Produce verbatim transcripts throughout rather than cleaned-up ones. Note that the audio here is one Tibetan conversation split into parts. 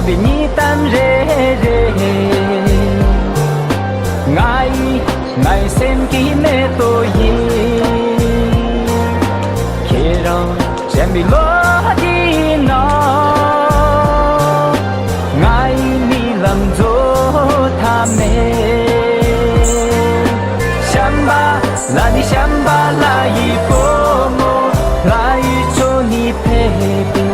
པའི་ཉི་གཏམ་རེ་རེ། ང་ཡི་ང་ཡི་སེམས་ཀྱི་མེ་ཏོག་ཡིན། ཁྱེད་རང་དྲན་པའི་ལོ་འདིའི་ནང་། ང་ཡི་རྨི་ལམ་རྫོགས་ཐབས་མེད། བྱམས་པ་ལ་ནི་བྱམས་པ་ལ་ཡི་བུ་མོ། ལ་ཡི་ཆོས་ནི་ཕེབས་པའི།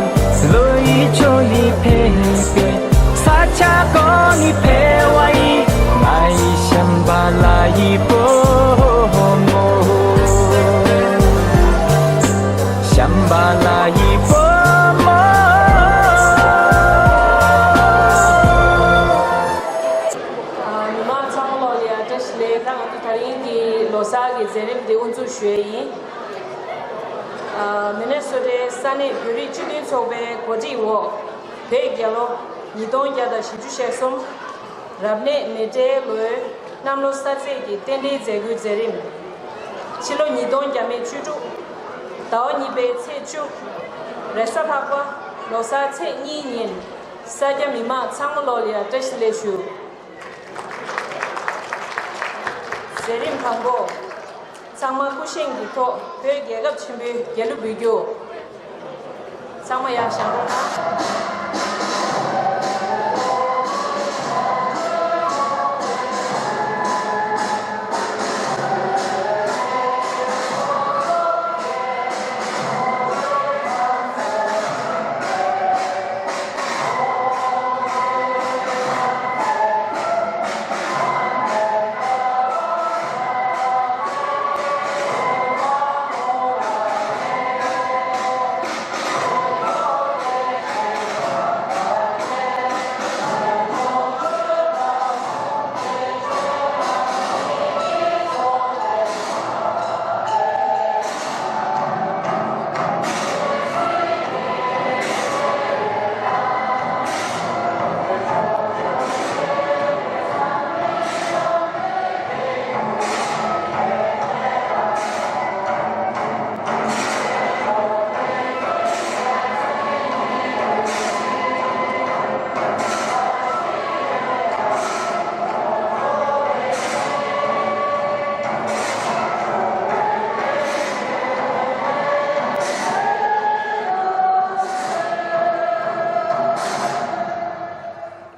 ལོ་ཡི་ཆོས་ནི་ཕེབས་པའི། ས་ཆ་གང་ནས་ཕེབས་པ་ཡིན། ང་ཡི་བྱམས་པ་ལ་ཡི་བུ་མོ། བྱམས་པ་ལ་ཡི་བུ་མོ། ཨ། མི་མང་ཚང་མ་ལོ་ལ་ཡ་བཀྲ་ཤིས་བདེ་ལེགས། ད་ང་ཚོ་དེ་རིང་གི་ལོ་གསར་གྱི་མཛད་རིམ་འདི་དབུ་འཛུགས་ཞུ་ཡས་ཡིན། ཨ། མི་ནེ་སོ་ཊའི་ས་གནས་བོད་རིགས་སྤྱི་མཐུན་ཚོགས་པའི་གོ་སྒྲིག་འོག་བོད་རྒྱལ་ལོ་ཉིས་སྟོང་བརྒྱ་དང་བཞི་བཅུ་ཞེ་གསུམ། རབ་གནས་མེ་སྤྲེལ་ལོའི་གནམ་ལོ་གསར་ཚེས་ཀྱི་རྟེན་འབྲེལ་མཛད་སྒོའི་མཛད་རིམ། ཕྱི་ལོ་ཉིས་སྟོང་བརྒྱ་མེད་བཅུ་དྲུག་ཟླ་བ་གཉིས་པའི་ཚེས་བཅུ། རེས་གཟའ་ལྷག་པ། ལོ་གསར་ཚེས་གཉིས་ཉིན། ས་སྐྱ་མི་མང་ཚང་མ་ལོ་ལ་ཡ་བཀྲ་ཤིས་བདེ་ལེགས་ཞུ། མཛད་རིམ་དང་པོ། ཚང་མ་སྐུ་བཞེངས་ཀྱི་ཐོག་བོད་རྒྱལ་ཁབ་ཆེན་པོའི་རྒྱལ་གླུ་འབུལ་རྒྱུ། ཚང་མ་ཡར་བཞེངས་རོགས་གནང་།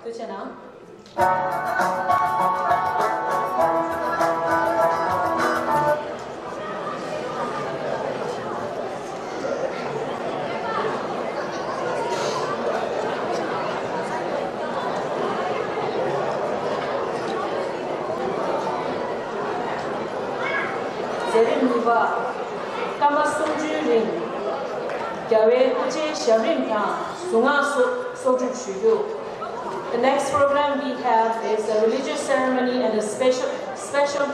ཐུགས་རྗེ་གནང་། མཛད་རིམ་གཉིས་པ། སྐར་མ་སུམ་ཅུའི་རིང་རྒྱལ་བའི་སྐུ་ཕྱྭའི་ཞབས་རིམ་དང་གཟུངས་སྔགས་གསོག་གསོག་སྒྲུབ་ཞུ་རྒྱུ། The next program we have is a religious ceremony and a special, special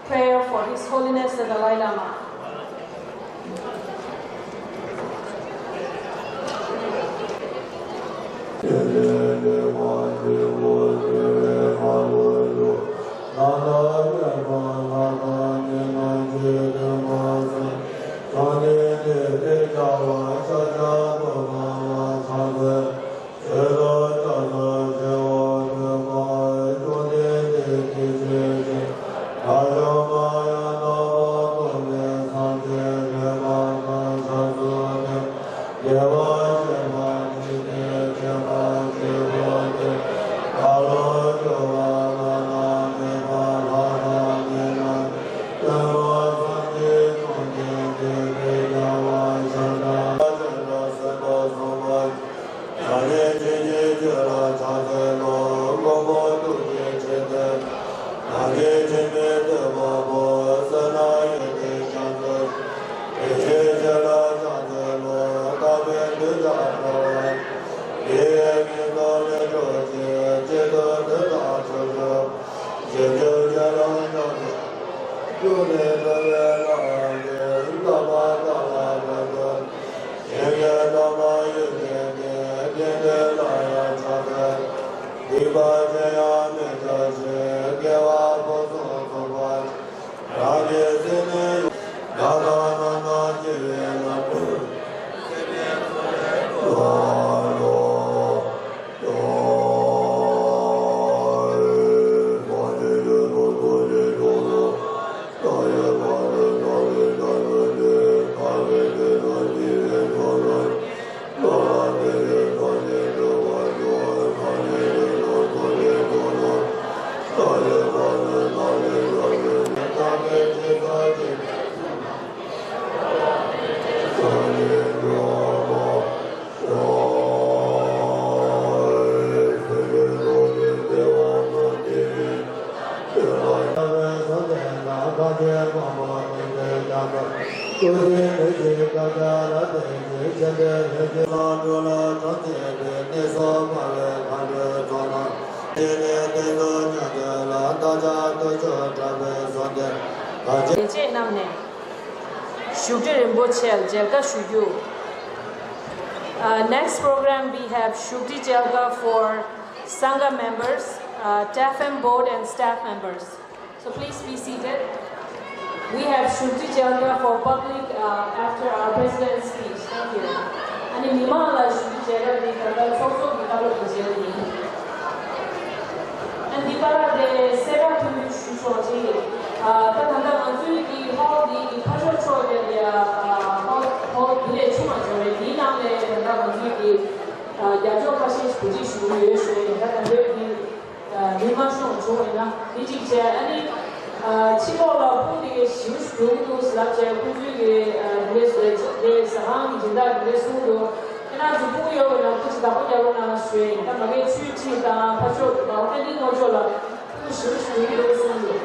prayer for His Holiness the Dalai Lama. ལས་བྱེད་རྣམས་ནས་བཞུགས་ཁྲི་རིན་པོ་ཆེར་མཇལ་ཁ་ཞུ་རྒྱུ། Uh, next program we have Shukri Chelka for Sangha members, uh, TAFM board and staff members. So please be seated. We have Shukri Chelka for public, uh, after our president's speech. Thank you. ཨ་ནི་མི་མང་ལ་ཞུ་རྒྱུ་བྱས་ན་འདི་ད་ལྟ་ཚོགས་གཙོ་གི་བཀའ་སློབ་དེ་བྱས་ཡིན། ཨ་འདི་པར་དེ་གསལ་བསྒྲགས་ཐུང་ཐུང་ཞུ་ཆོག་ཅིག་ཨ་ད་ད་ལྟ་ང་ཚོའི་གི་ཧོལ་འདི་གི་ཕར་ཕྱོགས་ཕྱོགས་དེ་ལ་ཨ་ཧོལ་ཧོལ་དེ་ལས་ཆུང་བ་ཅིག་རེད། དེའི་ནང་ལ་ད་ལྟ་ང་ཚོའི་གི་ཨ་རྒྱབ་ཕྱོགས་ཁ་ཤས་ཤིག་བུ་ཁྲིད་ཞུ་གི་ཡོད་ཞུ་ཡིན། ད་ད་ལྟའི་གི་ཨ་མི་མང་ཤོག་བྱུང་བ་ཡིན་ན་དེ་གཅིག་བྱས། ཨ་ནི་ཨ་ཕྱི་ལོགས་ལ་ཕུང་དེ་གི་ཞིབ་ཞུ་གི་འདུག་ཟེར་ལབ་བྱས། ཁོང་ཚོའི་གི་ཨ་དེ་ཟ་ཁང་གི་སྦྱིན་བདག་གི་ལས་གསུངས་འདུག་ཁྱེད་རང་ཚོ་ཕུང་ཡོད་པ་ན་ཕུང་ཅིག་བདག་པོ་རྒྱག་རོགས་གནང་ཞུ་ཡིན། ད་མ་གི་ཆུའི་ཁྲིད་དང་ཕར་ཕྱོགས་མ་འོ་ཏན་ཏིག་ངོ་ཕྱོགས་ལ་ཕུང་ཞིབ་ཞུ་གི་འདུག་གསུངས་འདུག་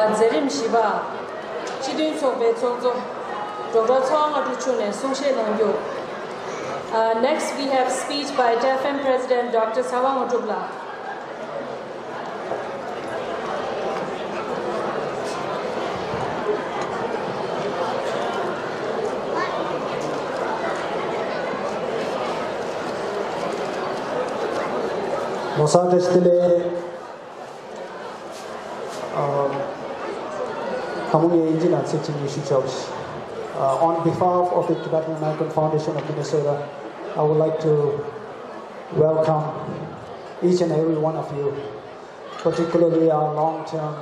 མཛད་རིམ་བཞི་པ། སྤྱི་མཐུན་ཚོགས་པའི་ཚོགས་གཙོ་ཌོག་ཊར་ཚེ་དབང་དངོས་གྲུབ་མཆོག་ནས་གསུང་བཤད་གནང་རྒྱུ། Uh, next we have speech by TAFM President Doctor Tshewang Ngurtup ལགས། ལོ་གསར་བཀྲ་ཤིས་བདེ་ལེགས། ཨ་དང་པོ་ངས་དབྱིན་ཇི་ནང་ཚིག་གཅིག་གཉིས་ཞུ་ཆོག Uh, on behalf of the Tibetan American Foundation of Minnesota, I would like to welcome each and every one of you, particularly our long-term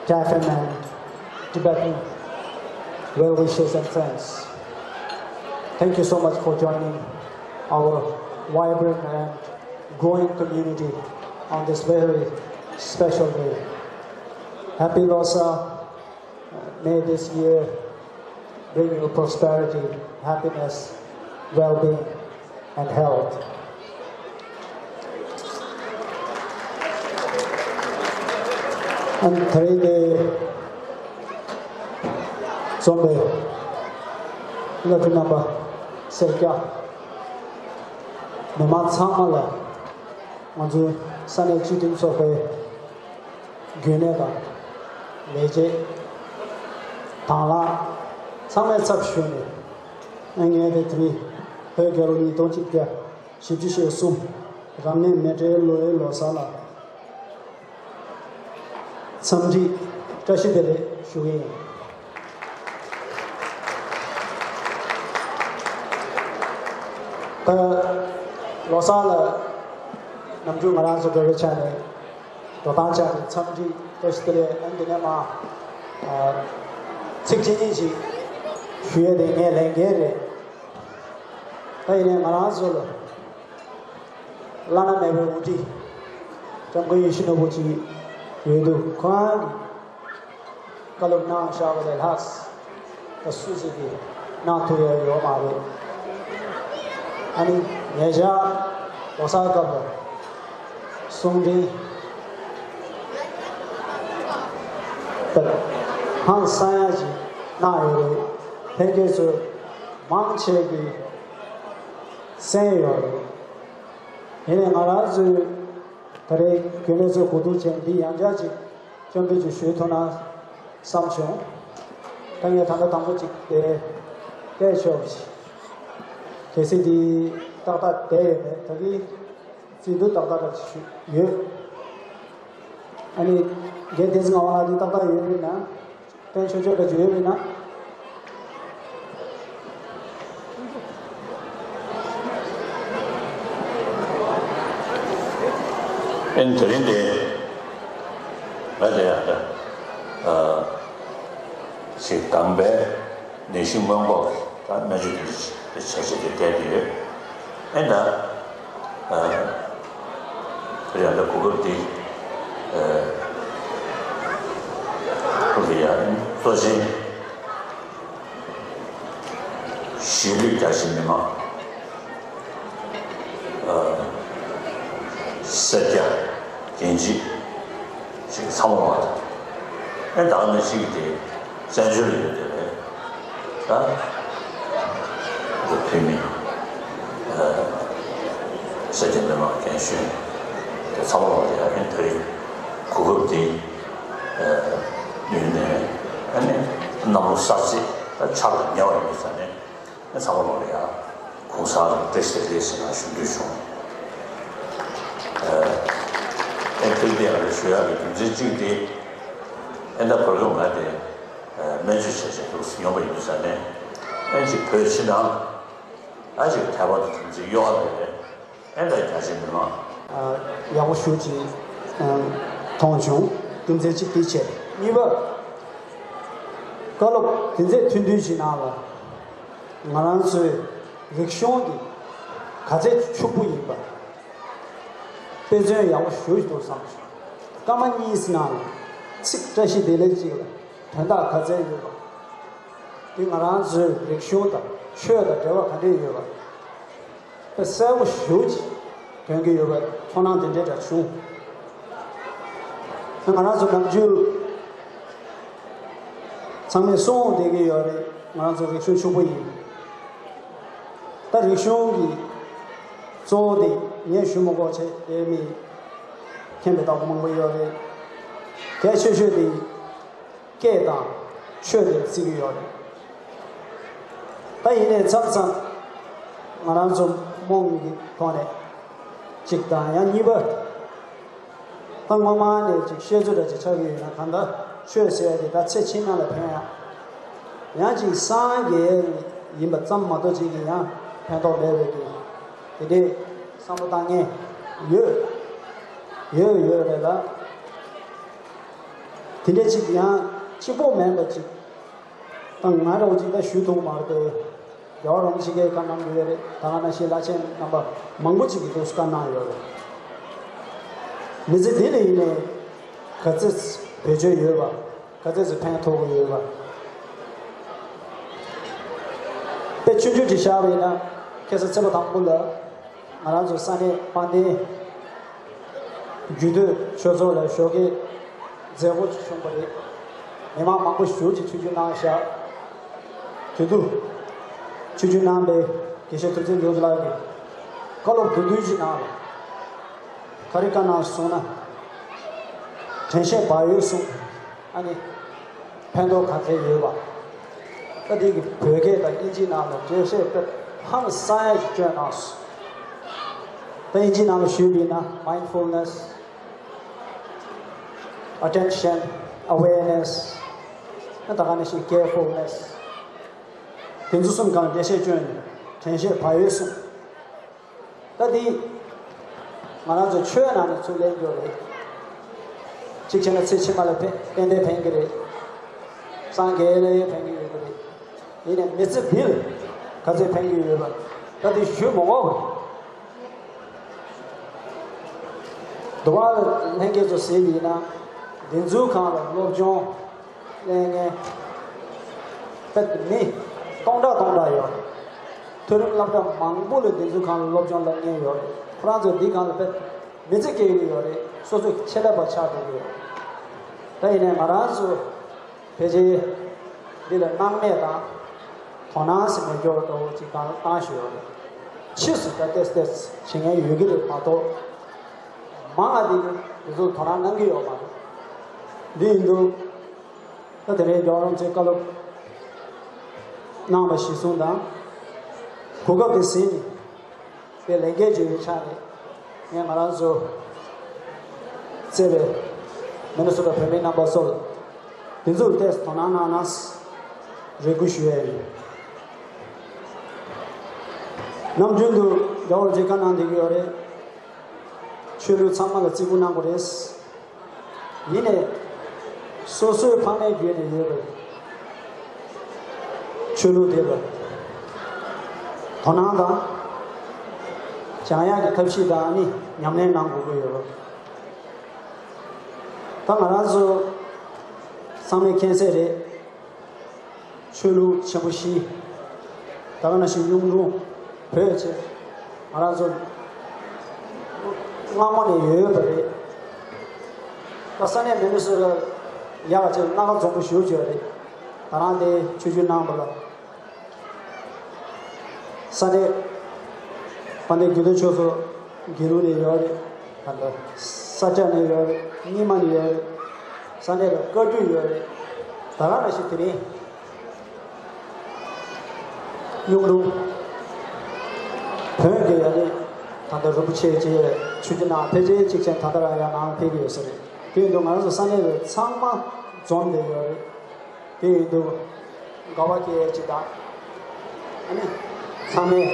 TAFM and Tibetan well-wishers and friends. Thank you so much for joining our vibrant and growing community on this very special day. Happy Losar. May this year bring you prosperity, happiness, well-being, and health. ཨ་ནི་ད་རེས་འདིར་འཛོམས་པའི་བླ་སྤྲུལ་རྣམ་པ་སེར་སྐྱ་མི་མང་ཚང་མ་ལ་ང་ཚོའི་ས་གནས་སྤྱི་མཐུན་ཚོགས་པའི་རྒྱུན་ལས་དང་ལས་བྱེད་དང་བླངས་ཚང་མའི་ཚབ་ཞུས་ནས། ངས་དེ་དེ་རིང་བོད་རྒྱལ་ལོ་ཉིས་སྟོང་ཆིག་བརྒྱ་བཞི་བཅུ་ཞེ་གསུམ་རབ་གནས་མེ་སྤྲེལ་ལོའི་ལོ་གསར་ལ་འཚམས་འདྲི་བཀྲ་ཤིས་བདེ་ལེགས་ཞུ་གི་ཡིན། ད་ལོ་གསར་ལ་ནམ་རྒྱུན་ང་རང་ཚོ་འགྲོ་བའི་ཆ་ནས་འགྲོ་སྟངས་ཆ་ནས་འཚམས་འདྲི་བཀྲ་ཤིས་བདེ་ལེགས། ཨ་ནི་འདི་ནས་མར་ཚིག་གཅིག་གཉིས་ཤིག་ཞུ་ཡས་དེ་ངའི་ལས་འགན་རེད། ད་ཡིན་ནའི་ང་རང་ཚོ་ལ་བླ་ན་མེད་པའི་དབུ་ཁྲིད་ྋསྐྱབས་མགོན་ཡིད་བཞིན་ནོར་བུ་ཅིག་ཡོད་འདུག་ཁོང་གིས་བཀའ་སློབ་གནང་བཞག་པ་ལས་ལྷག་ད་སུ་ཞིག་གིས་གནང་ཐུབ་ཡ་ཡོད་མ་རེད། ཨ་ནི་ཉེ་ཆར་ལོ་གསར་སྐབས་ལ་གསུང་འཕྲིན་དཔེ་ཧང་སང་ཡ་ཅིག་གནང་ཡོད་རེད། ལྷན་རྒྱས་ཚོས་མང་ཆེ་གིས་གསན་ཡོད་རེད། ཡིན་ནའི་ང་རང་ཚོའི་ད་རེས་རྒྱུན་ལས་ཚོས་གོ་བསྡུར་བྱས་འདི་ཡང་བསྐྱར་ཅིག་སྐྱབས་འགྲོ་ཅིག་ཞུས་ཐུབ་ན་བསམ་བྱུང་། ད་ངས་ད་ལྟ་དང་པོ་ཅིག་དེ་སྐད་ཆོག་ཅིག་གལ་སྲིད་འདི་ཏག་ཏག་བསྡད་ཡོད་མེད་ད་གིན་རྩིས་འདུ་ཏག་ཏག་རེ་ཞུ་ཡོད། ཨ་ནི་རྒན་བསྟན་འཛིན་ངག་དབང་ལགས་འདི་ཏག་ཏག་ཡོད་མེད་ན། བསྟན་ཆོས་ཆོས་ཀ་ཅིག་ཡོད་མེད་ན། ཨེན་དེ་རིང་དེ་ང་དེ་ཡང་ད་ཞིག་དང་པའི་ནད་གཞི་སྔོན་འགོག་དང་སྨན་བཅོས་དེ་བྱ་བྱེད་དེ་བསྡད་དེ་ཡོད། ཨེ་ད། ཨ། ཡང་ད་གོ་སྐབས་འདི། ཨ། ཁོ་གི་ཡང་གཙོ་ཆེན་གཞིས་ལུས་རྒྱ་ཆེ་མི་མང་། ཨ། སེར་སྐྱ་རྒན་བྱིས་ཞིག་ཚང་མ་བ་དང་། ཨེ་ད་ག་ནང་བཞིན་གྱི་དེ་བཙན་བྱོལ་ཡོད་དེ་རེད། ད་འདི་བོད་མི། ཨ། སེར་སྐྱ་མི་མང་རྒན་གཞོན་དེ་ཚང་མ་ལ་ཡ་ཧན་ཐའི་གོ་སྐབས་དེ་ཨ་བསྣུན་ནས་ཨ་ནི་གནམ་ལོ་གསར་ཚེས་ད་ཆར་ལ་ཉེ་བ་ཡིན་ས་ནས་ཨ་ཚང་མ་ལ་ཡ་གུང་སེང་བཀྲ་ཤིས་བདེ་ལེགས་ཟེར་ན་ཞུ་འདོད་བྱུང་། ཨ་ཨེ་ཕིལ་དེ་ཡང་ཞུ་ཡག་གི་རྒྱུ་མཚན་གཅིག་དེ་ཨེ་ད་བར་སྐབས་ང་དེ་ཨ་སྨན་བཅོས་བྱས་བྱས་འདུག་སེ་ཡོང་བ་ཡིན་ས་ནས་ཨེ་ཅིག་བོད་ཕྱི་ནང་ཨ་ཅིག་དད་པ་དང་དམ་ཚིག་གཡོ་བ་མེད་པའི་ཨེ་ད་རྒྱ་ཆེ་མི་མང་། ཨ་ཡག་པོ་ཞེ་ཅིག་ཨ་མཐོང་བྱུང་། རྒྱུ་མཚན་གཅིག་དེ་བྱས། གཉིས་པ། བཀའ་སློབ་དེ་ཚོའི་ཐུང་ཐུང་ཞིག་ནང་ལ་ང་རང་ཚོའི་རིག་གཞུང་གི་ག་ཚད་ཕྱུག་པོ་ཡིན་པ་དཔེ་མཚོན་ཡག་པོ་ཞེ་ཅིག་འདུག་བསམ་བྱུང་། སྐར་མ་གཉིས་ནང་ལ་ཚིག་བཀྲ་ཤིས་བདེ་ལེགས་གཅིག་ལ་དོན་དག་ག་ཚད་ཡོད་པ། དེ་ང་རང་ཚོའི་རིག་གཞུང་དང་ཆོས་དང་འབྲེལ་བ་ག་འདྲས་ཡོད་པ། དཔེ་གསལ་པོ་ཞེ་ཅིག་སྟོན་གྱི་ཡོད་པའི་ཚོར་སྣང་དེ་འདྲས་འདྲ་བྱུང་། ང་རང་ཚོ་ནམ་རྒྱུན་ཚང་མས་གསུང་བསྡད་ཀྱི་ཡོད་རེད། ང་རང་ཚོ་རིག་གཞུང་ཕྱུག་པོ་ཡིན། ད་རིག་གཞུང་གི་གཙོ་བོ་དེ་ངས་ཞུ་མི་དགོས་བྱས་དེ་མི་མཁྱེན་པའི་རྟགས་མང་པོ་ཡོད་རེད། གལ་ཆེ་ཤོས་དེ། སྐད་དང་ཆོས་དེ་བརྩི་གི་ཡོད་རེད། ད་ཡིན་ནའི་མཚམས་མཚམས་ང་རང་ཚོ་རྨོངས་ཀྱི་ཐོག་ནས་གཅིག་དང་ཡང་གཉིས་པ། ད་སྔོན་མ་ནས་ཅིག་བཤད་ཚུལ་འདྲ་ཅིག་ཆགས་ཀྱི་ཡོད་ན་གང་ལྟར་ཆོས་ཟེར་ཡ་དེ་ད་ཚེ་ཕྱི་མ་ལ་ཕན་ཡ། ཡང་ཅིག་སངས་རྒྱས་ཡིན་པ་ཙམ་མ་གཏོགས་ཅིག་གིས་ཡང་ཕན་ཐོགས་མེད་པའི་གི་དེ་འདྲའི་བསམ་བློ་བཏང་མཁན་ཡོད། ཡོད་ཡོད་རེད་ལ། དེ་འདྲ་ཅིག་ཡང་གཅིག་པོ་མིན་པ་ཅིག་དང་ང་རང་ཅིག་ད་ཞུ་ཐུབ་མ་རེད་དེ། རྒྱལ་བ་རིན་པོ་ཆེ་གིས་བཀའ་གནང་གི་ཡོད་རེད། ད་ག་ནང་བཞིན་བླ་ཆེན་རྣམ་པ་མང་པོ་ཅིག་གིས་འདུག་བཀའ་གནང་ཡོད་རེད། མི་ཚེ་འདི་ལ་ཡིན་ནའི་ག་ཚོད་བེད་སྤྱོད་ཡོད་པ། ག་ཚོད་ཅིག་ཕན་ཐོགས་ཀྱི་ཡོད་པ། དཔེ་ཆུང་ཆུང་ཅིག་བཞག་པ་ཡིན་ན་ཁ་སང་ཚེས་པ་དང་པོ་ལ། ང་རང་ཚོ་ས་གནས་དཔལ་ལྡན་རྒྱུད་སྟོད་ཆོས་ཚོགས་ལ་ཞོགས་ཀས་མཛད་སྒོ་ཅིག་བྱུང་བ་རེད། མི་མང་མང་པོ་ཞེ་ཅིག་ཆིབས་བསྒྱུར་གནང་བཞག་དེ་དུས་ཆིབས་བསྒྱུར་གནང་བའི་དགེ་བཤེས་ཐུབ་བསྟན་ལྷུན་གྲུབ་ལགས་ཀྱིས་བཀའ་སློབ་དོན་བདུན་གྱི་ནང་ལ་ག་རེ་བཀའ་གནང་སོང་ན། དྲན་ཤེས་བག་ཡོད་གསུངས། ཨ་ནི། ཕན་ཐོགས་ག་ཚད་ཡོད་པ། ད་འདི་གི་བོད་སྐད་དང་དབྱིན་ཇིའི་ནང་ལ་འགྲེལ་བཤད་དཔེ་ཧང་སང་ཡ་ཞིག་བསྐྱོན་གནང་སོང་། ད་དབྱིན་ཇིའི་ནང་ལ་ཞུས་པ་ཡིན་ན། mindfulness, attention, awareness, ད་ག་ནང་བཞིན་carefulness། དེ་ཚོ་གསུམ་གང་འགྲེལ་བཤད་བསྐྱོན་ནས་དྲན་ཤེས་བག་ཡོད་གསུངས། ད་འདི་ང་རང་ཚོ་ཆོས་ནང་ནས་ཚུར་ལེན་རྒྱུ་རེད། གཅིག་བྱས་ན་ཚེ་ཕྱི་མ་ལ་ཕན་ཏན་ཏན་ཕན་གྱི་རེད། སངས་རྒྱས་ལ་ཡང་ཕན་གྱི་ཡོད་ཀྱི་རེད། ཡིན་ནའི་མི་ཚེ་འདི་ལ་ག་ཚོད་ཕན་གྱི་ཡོད་པ་ད་འདི་ཞུ་མི་དགོས་པ། འདུག་པ། ལྷན་རྒྱས་ཚོ་གཟིགས་པ་ཡིན་ན་འདི་ཚོའི་སྒང་ལ་སློབ་སྦྱོང་ལེན་མཁན་དཔེ་མི་སྟོང་ཕྲག་སྟོང་ཕྲག་ཡོད། མཐོ་རིམ་སློབ་གྲྭ་མང་པོ་ལ་འདི་ཚོའི་སྒང་ལ་སློབ་སྦྱོང་སློབ་མཁན་ཡོད་རེད། ཁོ་རང་ཚོ་འདི་སྒང་ལ་དཔེ་མི་ཚེ་སྐྱེལ་གྱི་ཡོད་རེད། སོ་སོ་ཆེད་ལས་པ་ཆགས་འགྲོ་གི་ཡོད་རེད། ད་ཡིན་ནའི་ང་རང་ཚོ་ཕལ་ཆེར་འདི་ལ་སྣང་མེད་དང་དོ་སྣང་ཟེར་མེད་སྐྱོར་འདྲ་བོ་ཅིག་སྒང་ལ་བཏང་བཞིན་ཡོད་རེད། ཕྱིས་སུ་ད་ཏོག་ཙམ་ཏོག་ཙམ་བྱེད་མཁན་ཡོད་ཀྱི་རེད་མ་གཏོགས། མང་ང་འདི་འདི་ཚོ་དོ་སྣང་གནང་གི་ཡོད་མ་རེད། འདི་ཡིན་དུས། ད་དེ་རིང་རྒྱལ་བ་རིན་པོ་ཆེས་བཀའ་སློབ་གནང་བ་གཞིར་བཟུང་དང་། གོ་སྐབས་དེ་ཟིན་ནས་དེ་ལས་འགན་ཅིག་ཡོད་ཆགས་ནས། ངས་ང་རང་ཚོ་བརྩེ་བའི་མི་ནི་སོ་ཊ་བོད་མི་རྣམ་པ་ཚོ་ལ་དེ་ཚོར་ཏོག་ཙམ་དོ་སྣང་གནང་ན་རེ་སྐུལ་ཞུ་ཡ་ཡིན། ནམ་རྒྱུན་དུ་རྒྱལ་བ་རིན་པོ་ཆེས་བཀའ་གནང་བསྡད་ཀྱི་ཡོད་རེད། ཆོས་ལུགས་ཚང་མ་ལ་བརྩི་བཀུར་གནང་དགོས་རེད། ཡིན་ནའི། སོ་སོའི་ཕ་མའི་བརྒྱུད་ནས་ཡོད་པའི་ཆོས་ལུགས་དེ་ལ་དོ་སྣང་དང་། སྦྱང་ཡག་གི་ཐབས་ཤེས་དང་ནི་ཉམས་ལེན་གནང་དགོས་ཀྱི་ཡོད་རེད། ད་ང་རང་ཚོ་ཚང་མས་མཁྱེན་གསལ་རེད། ཆོས་ལུགས་ཆེན་པོ་བཞི། ད་ག་ནང་བཞིན་གཡུང་དྲུང་བོད་བཅས་ང་རང་ཚོ་སྔ་མོ་ནས་ཡོད་ཡོད་པ་རེད། ད་ས་གནས་མི་ནི་སོ་ཊ་ཡག་ཅིག་སྣ་ཁ་འཛོམས་པོ་ཞེ་པོ་ཅིག་ཡོད་རེད། ད་རང་དེ་ཆོས་བརྒྱུད་ནང་པ་ལ། ས་གནས་དཔལ་ལྡན་དགེ་འདུན་ཆོས་ཚོགས་དགེ་ལུགས་ནས་ཡོད་རེད། ད་ལྟ་ས་སྐྱ་ནས་ཡོད་རེད། རྙིང་མ་ནས་ཡོད་རེད། ས་གནས་ལ་བཀའ་བརྒྱུད་ཡོད་རེད། ད་ག་ནང་བཞིན་དེ་རིང་གཡུང་དྲུང་བོན་གྱི་ཡ་ནི་ད་ལྟ་རིན་པོ་ཆེ་བཅས་ཆོས་བརྒྱུད་ནང་ཕལ་ཆེར་གཅིག་ཅན་ད་ལྟ་རང་ཡང་ནང་ཕེབས་ཀྱི་ཡོད་ས་རེད། དེ་ཡིན་དུས་ང་རང་ཚོ་ས་གནས་ལ་ཚང་མ་འཛོམས་བསྡད་ཡོད་རེད། དེ་ཡིན་དུས་དགའ་བ་སྐྱེ་ཡས་ཅིག་དང་། ཨ་ནི་ཚང་མས་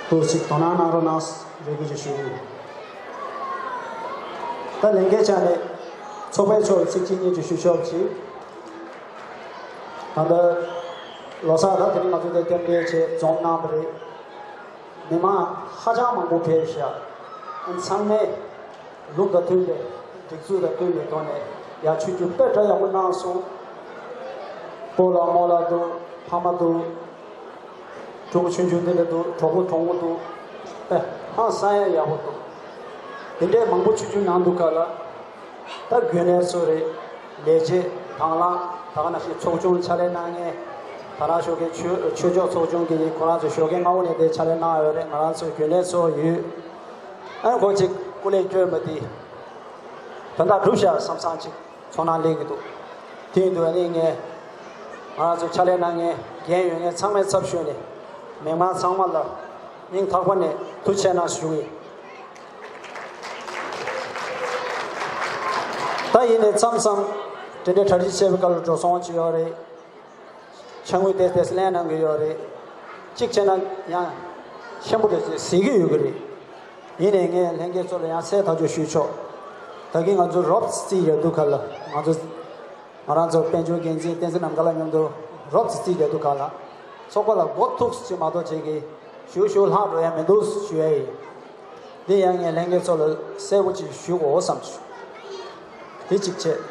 ཏོག་ཙམ་དོ་སྣང་གནང་རོགས་གནང་རེ་སྐུལ་ཅིག་ཞུ་གི་ཡིན། ད་ལས་འགན་ཆ་ནས་ཚོགས་པའི་ཕྱོགས་ཚིག་གཅིག་གཉིས་ཅིག་ཞུ་ཆོག་ཅིག། ད་ལྟ་ལོ་གསར་ད་དེ་རིང་ང་ཚོ་དེ་རྟེན་འབྲེལ་བྱས་འཛོམས་གནང་བ་རེད། མི་མང་ཧ་ཅང་མང་པོ་ཕེབས་ཤག་ཨ་ཚང་མས་ལུགས་དང་མཐུན་པའི་སྒྲིག་འཛུགས་དང་བསྟུན་པའི་ཐོག་ནས་ཡར་ཆོས་རྒྱུགས་དཔེ་འདྲ་ཡག་པོ་གནང་སོང་། སྤོ་ལགས་རྨོ་ལགས་འདུག་ཕ་མ་འདུག་ཕྲུ་གུ་ཆུང་ཆུང་དེ་འདྲ་འདུག་གྲོགས་པོ་གྲོགས་མོ་འདུག་དཔེ་ཧང་སང་ཡག་ཡག་པོ་འདུག་དེ་འདྲའི་མང་པོ་ཆུང་ཆུང་གནང་འདུག་ག་ལ། ད་རྒྱུན་ལས་ཚོ་རེད། ལས་བྱེད་དང་བླངས་ད་ག་ནང་བཞིན་ཚོགས་ཆུང་ཕྱག་ལས་གནང་མཁན། ད་རང་ཞོགས་ཀའི་ཆོས་ཆོས་ཕྱོགས་ཚོགས་ཆུང་གི་ཁོ་རང་ཚོ་ཞོགས་ཀའི་སྔ་པོ་ནས་དེ་ཕྱག་ལས་གནང་ཡོད་རེད། ང་རང་ཚོའི་རྒྱུན་ལས་ཚོ་ཡོད། ཨ་ཁོ་ཅིག་སྐུ་ལས་བསྐྱོན་པ་དེ་དོན་དག་འགྲུབ་ཤག་བསམ་བསམ་ཅིག་ཚོར་སྣང་སླེབས་ཀྱི་འདུག་དེ་ཡིན་དུས་ཨ་ནི་ངས་ང་རང་ཚོ་ཕྱག་ལས་གནང་མཁན་འགན་ཡོད་མཁན་ཚང་མའི་ཚབ་ཞུས་ནས་མི་མང་ཚང་མ་ལ་སྙིང་ཐག་པ་ནས་ཐུགས་རྗེ་གནང་ཞུ་གི་ཡིན། ད་ཡིན་ནའི་མཚམས་མཚམས་དེ་འདྲའི་གྲ་སྒྲིག་བྱས་པའི་སྐབས་ལ་འགྲོ་སོང་ཅིག་ཡོད་རེད། ཕྱག་དངུལ་ཏོག་ཙམ་ལེན་གནང་གི་ཡོད་རེད། གཅིག་བྱས་ན་ཡང་ཆེན་པོ་དེ་ཚོས་ཟེར་གྱི་ཡོད་ཀྱི་རེད། ཡིན་ནའི་ངས་ལྷན་རྒྱས་ཚོ་ལ་ཡང་གསལ་ཐག་ཆོད་ཞུས་ཆོག་ད་གིན་ང་ཚོ་རོབ་རྩིས་ཡོད་འདུག་ག་ལ། ང་ཚོ་ང་རང་ཚོ་དཔལ་འབྱོར་འགན་འཛིན་བསྟན་འཛིན་ནམ་མཁའ་ལགས་མཉམ་དུ་རོབ་རྩིས་རྩིས་ཡོད་འདུག་ག་ལ། ཚོགས་པ་ལ་མགོ་ཐུག་ཅིག་མ་གཏོགས་བྱེད་ཀྱི་ཞུ་ཞུ་ལྷག་འགྲོ་ཡ་མི་འདུག་ཞུ་ཡ་ཡིན། འདི་ཡང་ངས་ལྷན་རྒྱས་ཚོ་ལ་གསལ་པོ་ཅིག་ཞུ་དགོས་བསམ་བྱུང་། དེ་གཅིག་བྱས།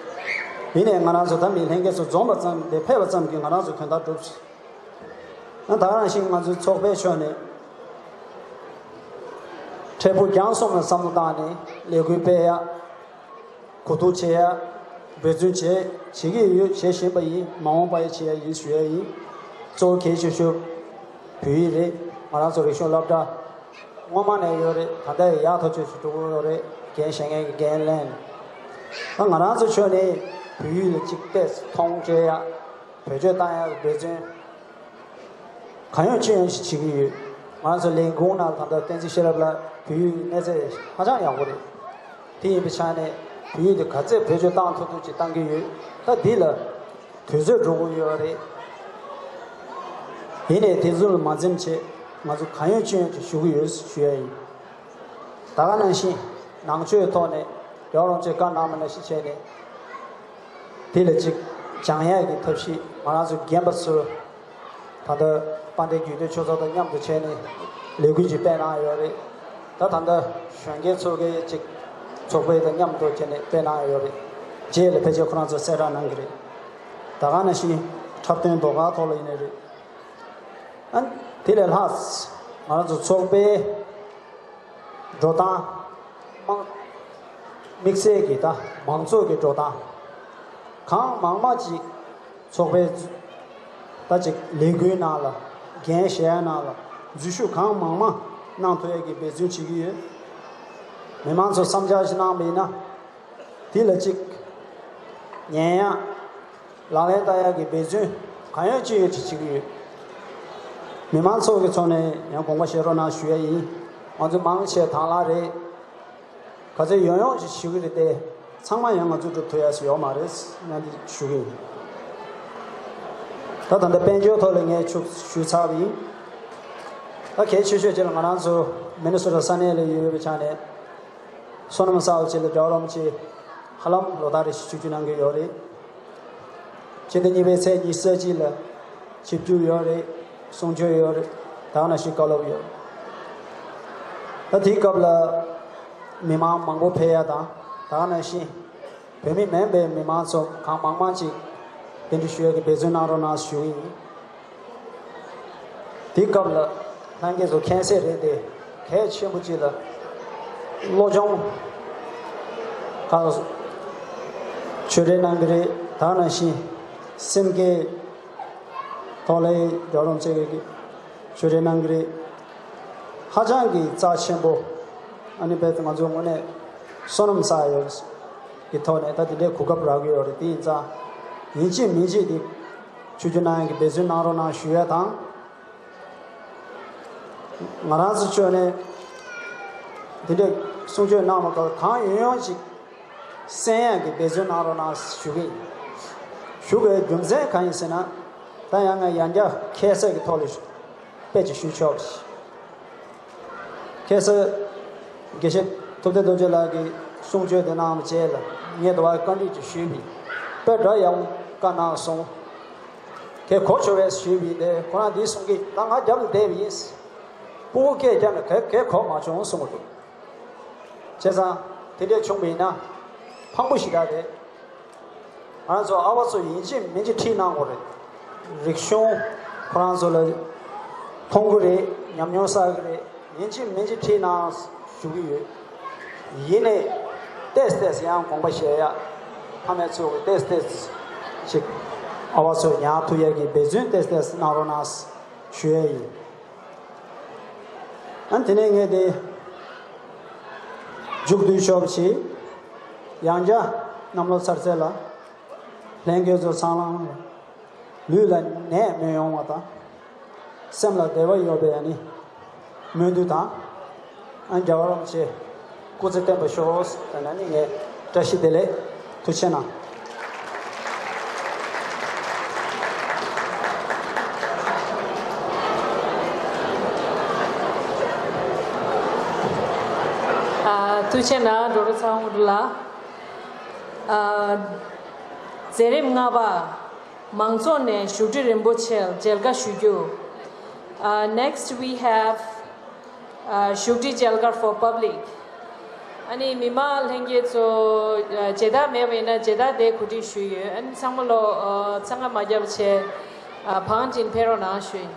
ཡིན་ནའི་ང་རང་ཚོ་ད་མི་ལྷན་རྒྱས་ཚོ་འཛོམས་པ་ཙམ་ལས་ཕེབས་པ་ཙམ་གྱིས་ང་རང་ཚོ་དོན་དག་འགྲུབ། ད་ག་ནང་བཞིན་ང་ཚོའི་ཚོགས་པའི་ཕྱོགས་ནས་འཕྲལ་ཕུགས་རྒྱང་གསུམ་ལ་བསམ་བློ་བཏང་ནས་ལས་འགུལ་སྤེལ་ཡ། གོ་བསྡུར་བྱེད་ཡ། འབད་བརྩོན་བྱེད་བྱེད་ཀྱི་ཡོད། བྱེད་བཞིན་པ་ཡིན། མ་འོངས་པ་ཡང་བྱེད་ཡ་ཡིན་ཞུ་ཡ་ཡིན། གཙོ་བོ་གལ་ཆེ་ཤོས་བོད་ཡིག་རེད། ང་རང་ཚོ་རིག་གཞུང་སློབ་གྲྭ་སྔོན་མ་ནས་ཡོད་རེད། ད་ལྟ་ཡང་ཡག་ཐག་ཆོད་ཅིག་འགྲོ་གི་ཡོད་རེད། འགན་བཞེས་མཁན་གྱི་འགན་ལེན། ད་ང་རང་ཚོ་ཕྱོགས་ནས་བོད་ཡིག་ལ་གཅིག་ཏོག་ཙམ་མཐོང་སྤྲད་ཡ། བེད་སྤྱོད་བཏང་ཡག་གི་འབད་བརྩོན་གང་ཡོང་ཅི་ཡོང་ཞིག་བྱེད་ཀྱི་ཡོད། ང་ཚོ་ལས་ཁུངས་ནང་ད་ལྟ་བསྟན་འཛིན་ཤེས་རབ་ལགས་བོད་ཡིག་གནས་ཚད་ཧ་ཅང་ཡག་པོ་རེད། དེ་ཡིན་པའི་ཆ་ནས་བོད་ཡིག་དེ་ག་ཚད་བེད་སྤྱོད་བཏང་ཐུབ་ཐུབ་ཅིག་བཏང་གི་ཡོད། ད་འདི་ལ་དུས་ཚོད་འགྲོ་གི་ཡོད་རེད། ཡིན་ནའི་དེ་ཚོ་ལ་མ་འཛེམ་བྱས་ང་ཚོ་གང་ཡོང་ཅི་ཡོང་ཅིག་ཞུ་གི་ཡོད་ཞུ་ཡ་ཡིན། ད་ག་ནང་བཞིན་ནང་ཆོས་ཐོག་ནས་རྒྱལ་བ་རིན་པོ་ཆེས་བཀའ་གནང་བ་ནང་བཞིན་བྱས་ནས། དེ་ལ་ཅིག་སྦྱང་ཡག་གི་ཐབས་ཤེས་ང་རང་ཚོ་རྒན་པ་ཚོས་ད་ལྟ་དཔལ་ལྡན་དགེ་འདུན་ཆོས་ཚོགས་དང་མཉམ་དུ་བྱས་ནས་ལས་འགུལ་ཅིག་སྤེལ་གནང་ཡོད་རེད། ད་ད་ལྟ་གཞོན་སྐྱེས་ཚོ་གིས་ཅིག་ཚོགས་པ་དང་མཉམ་དུ་བྱས་ནས་སྤེལ་གནང་ཡོད་རེད། རྗེས་ལ་ཕལ་ཆེར་ཁོ་རང་ཚོ་གསལ་བསྒྲགས་གནང་གི་རེད། ད་ག་ནང་བཞིན་འཁྲབ་སྟོན་ཟློས་གར་ཐོག་ལ་ཡིན་ནའི་རེད། ཨ། དེ་ལས་ལྷག་ང་རང་ཚོ་ཚོགས་པའི་འགྲོ་སྟངས། དམངས་དམིགས་བསལ་གྱི་ད་མང་ཚོགས་ཀྱི་འགྲོ་སྟངས། གང་མང་མང་ཅིག་ཚོགས་པའི་ད་ཅིག་ལས་འགུལ་ནང་ལ་འགན་བཞེས་ཡ་ནང་ལ་འཛུལ་ཞུགས་གང་མང་མང་གནང་ཐུབ་ཡ་གི་འབད་བརྩོན་བྱེད་ཀྱི་ཡོད། མི་མང་ཚོ་བསམ་འཆར་ཞིག་གནང་བ་ཡིན་ན། དེ་ལ་གཅིག་ཉན་ཡག་ལག་ལེན་བསྟར་ཡག་གི་འབད་བརྩོན་གང་ཡོད་ཅི་ཡོད་ཅིག་བྱེད་ཀྱི་ཡོད། མི་མང་ཚོ་གི་ཕྱོགས་ནས་ཡང་དགོངས་པ་བཞེས་རོགས་གནང་ཞུ་ཡ་ཡིན། ང་ཚོ་མང་ཆེ་དང་བླངས་རེད། ག་ཚོད་ཡོང་ཡོང་ཅིག་ཞུ་གི་རེད་དེ། ཚང་མ་ཡང་ང་ཚོ་སྒྲུབ་ཐུབ་ཡ་ཞིག་ཡོད་མ་རེད་ཡང་འདི་ཞུ་གི་ཡིན། ད་ད་ལྟ་དཔལ་འབྱོར་ཐོག་ལ་ངས་ཆུ་ཞུས་ཚར་བ་ཡིན། ད་གལ་ཆེ་ཤོས་ཅིག་ལ་ང་རང་ཚོ་མི་ནི་སོ་ཊ་ས་གནས་ལ་ཡོད་པའི་ཆ་ནས། བསོད་ནམས་གསར་པ་ཅིག་ལ་འབྲེལ་བ་ལམ་ཅིག་ཧ་ལམ་ལོ་ལྟར་རེ་བཞིན་ཆིབས་བསྒྱུར་གནང་གི་ཡོད་རེད། སྤྱི་ཟླ་གཉིས་པའི་ཚེས་ཉི་ཤུ་རྩ་གཅིག་ལ་ཆིབས་བསྒྱུར་ཡོད་རེད། གསུང་ཆོས་ཡོད་རེད། ད་ག་ནང་བཞིན་བཀའ་སློབ་ཡོད་རེད། ད་དེའི་སྐབས་ལ་མི་མང་མང་པོ་ཕེབས་ཡ་དང་ད་ག་ནང་བཞིན་བོད་མི་མིན་པའི་མི་མང་ཚོ་གང་མང་མང་ཅིག་གདན་འདྲེན་ཞུ་ཡ་གི་འབད་བརྩོན་གནང་རོགས་གནང་ཞུ་གི་ཡིན། དེའི་སྐབས་ལ་ལྷན་རྒྱས་ཚོ་མཁྱེན་གསལ་རེད་དེ། གལ་ཆེན་པོ་གཅིག་ལ་སློབ་སྦྱོང་ཁག་ཆོས་རེ་གནང་གི་རེད། ད་ནང་བཞིན་སེམས་ཀྱི་ཐོག་ལ་རྒྱལ་རོང་བཅས་ཀྱི་ཆོས་རེ་གནང་གི་རེད། ཧ་ཅང་གི་རྩ་ཆེན་པོ། ཨ་ནི་བས་ང་ཚོའི་ངོས་ནས་བསོད་ནམས་བསགས་ཡོད་ཀྱི་ཐོག་ནས་ད་དེ་འདྲའི་གོ་སྐབས་རག་གི་ཡོད་རེད། དེ་ཡིན་ཙང་ཡིན་གཅིག་མིན་གཅིག་དེ་ཆོས་བསྒྱུར་གནང་ཡག་གི་འབད་བརྩོན་གནང་རོགས་གནང་ཞུ་ཡ་དང་། ང་རང་ཚོ་ཕྱོགས་ནས་འདི་འདྲའི་གསུང་ཆོས་གནང་བ་སྐབས་གང་ཡོང་ཡོང་ཅིག་གསན་ཡག་གི་འབད་བརྩོན་གནང་རོགས་གནང་ཞུ་གི་ཡིན། ཞུ་དགོས་རྒྱུ་མཚན་གང་ཡིན་ཟེར་ན། ད་ཡང་ང་ཡང་བསྐྱར་ཁ་གསལ་གྱི་ཐོག་ལ་དཔེ་ཅིག་ཞུ་ཆོག་གི། ཁ་སང་དགེ་བཤེས་ཐུབ་བསྟན་རྡོ་རྗེ་ལགས་ཀྱིས་གསུང་ཆོས་དེ་གནང་བའི་རྗེས་ལ་ངས་དུ་བ་བཀའ་འདྲི་ཅིག་ཞུས་པས། དཔེ་དྲག་ཡག་པོ་བཀའ་གནང་སོང་། ཁྱེད་གོ་ཆོག་པས་ཞུས་པས་དེ་ཁོ་རང་འདི་གསུང་གི་ད་ང་རྒྱབ་ལ་བསྡད་པ་ཡིན། སྤུ་གུ་སྐད་རྒྱབ་ནས་ག་གས་གོ་མ་བྱུང་གསུང་གི་འདུག་བྱས་ཙང་དེ་འདྲས་བྱུང་བ་ཡིན་ན་ཕངས་པོ་ཞེ་དྲག་རེད། ང་རང་ཚོ་ཨ་བ་ཚོ་ཡིན་གཅིག་མིན་གཅིག་ཁྲིད་གནང་དགོས་རེད། རིག་གཞུང་ཁོ་རང་ཚོ་ལ་མཐོང་གི་རེད། ཉམས་མྱོང་བསགས་ཀྱི་རེད། ཡིན་གཅིག་མིན་གཅིག་ཁྲིད་གནང་ཞུ་གི་ཡོད། ཡིན་ནའི་ཏེས་ཏེས་ཡང་དགོངས་པ་བཞེས་ཡ། ཕ་མ་ཚོ་གི་ཏེས་ཏེས་ཅིག་ཨ་བ་ཚོ་ཉར་ཐུབ་ཡ་གི་འབད་བརྩོན་ཏེས་ཏེས་གནང་རོགས་གནང་ཞུ་ཡ་ཡིན། ཨ་དེ་ནས་ངས་དེ་མཇུག་བསྡུ་ཆོག་ཅིག་ཡང་བསྐྱར་གནམ་ལོ་གསར་ཚེས་ལ་ལྷན་རྒྱས་ཚོ་ཚང་ལ་ལུས་ལ་ནད་མི་ཡོང་བ་དང་སེམས་ལ་བདེ་བ་ཡོད་པའི་ཨ་ནི་སྨོན་འདུན་དང་། ཨ་རྒྱལ་བ་རིན་པོ་ཆེ་སྐུ་ཚེ་བརྟན་པར་ཤོག་ཟེར་ན་ནི་ངས་བཀྲ་ཤིས་བདེ་ལེགས། ཐུགས་རྗེ་གནང་། ཨ་ཐུགས་རྗེ་གནང་། ཌོག་ཊར་ཚ་བོ་ལགས། ཨ་མཛད་རིམ་ལྔ་པ། མང་ཚོགས་ནས་བཞུགས་ཁྲི་རིན་པོ་ཆེར་མཇལ་ཁ་ཞུ་རྒྱུ། Uh, next we have, uh, བཞུགས་ཁྲི་མཇལ་ཁ་for public. ཨ་ནི་མི་མང་ལྷན་རྒྱས་ཚོ་ཨ་མཇལ་དར་མེད་པ་ཡིན་ན་མཇལ་དར་དེ་གོ་སྒྲིག་ཞུས་ཡོད། ཨ་ནི་ཚང་མ་ལོ་ཨ་འཚང་ཁ་མ་བརྒྱབ་བྱས་ཨ་བང་ཅིན་ཕེབས་རོགས་གནང་ཞུ་ཡིན།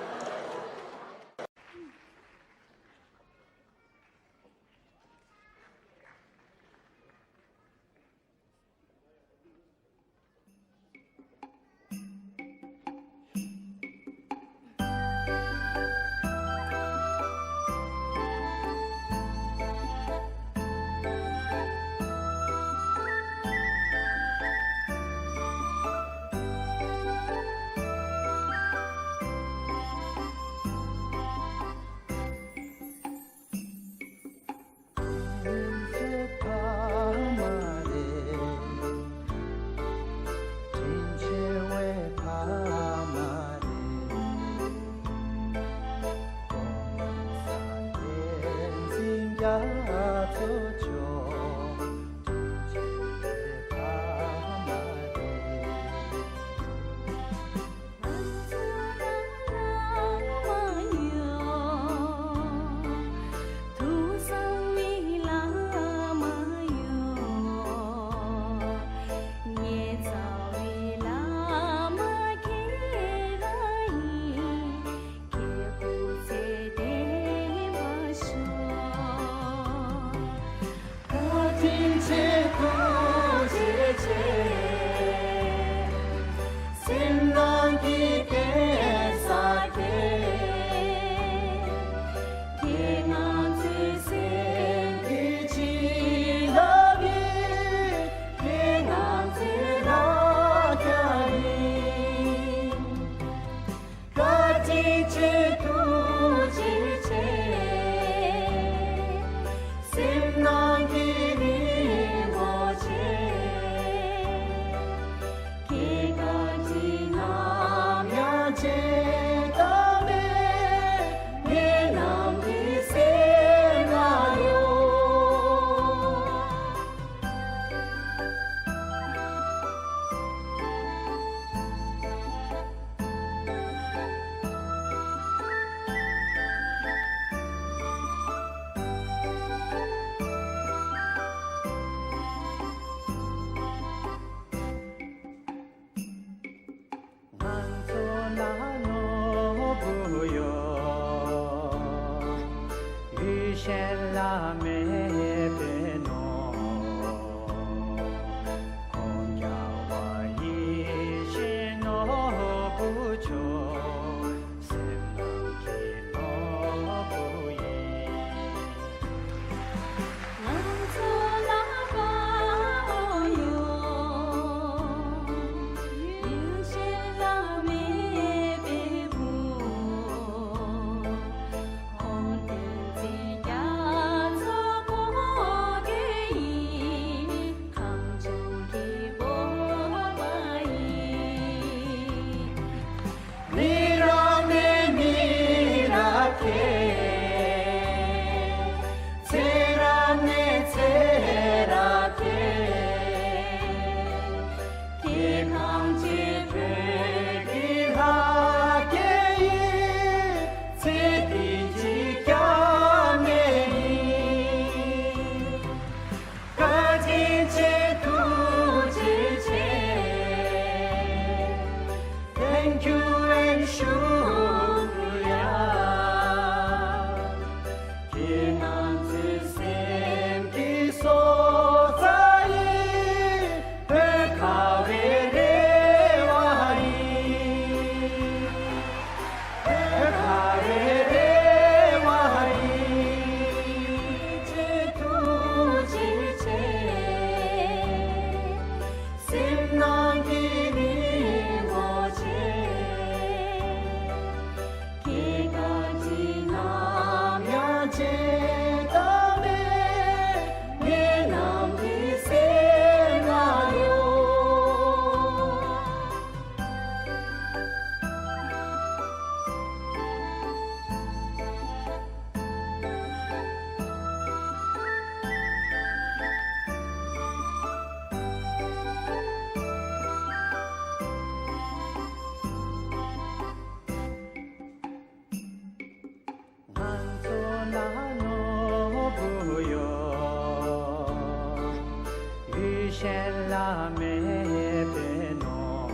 ལ་མེད་པའི་ནོར།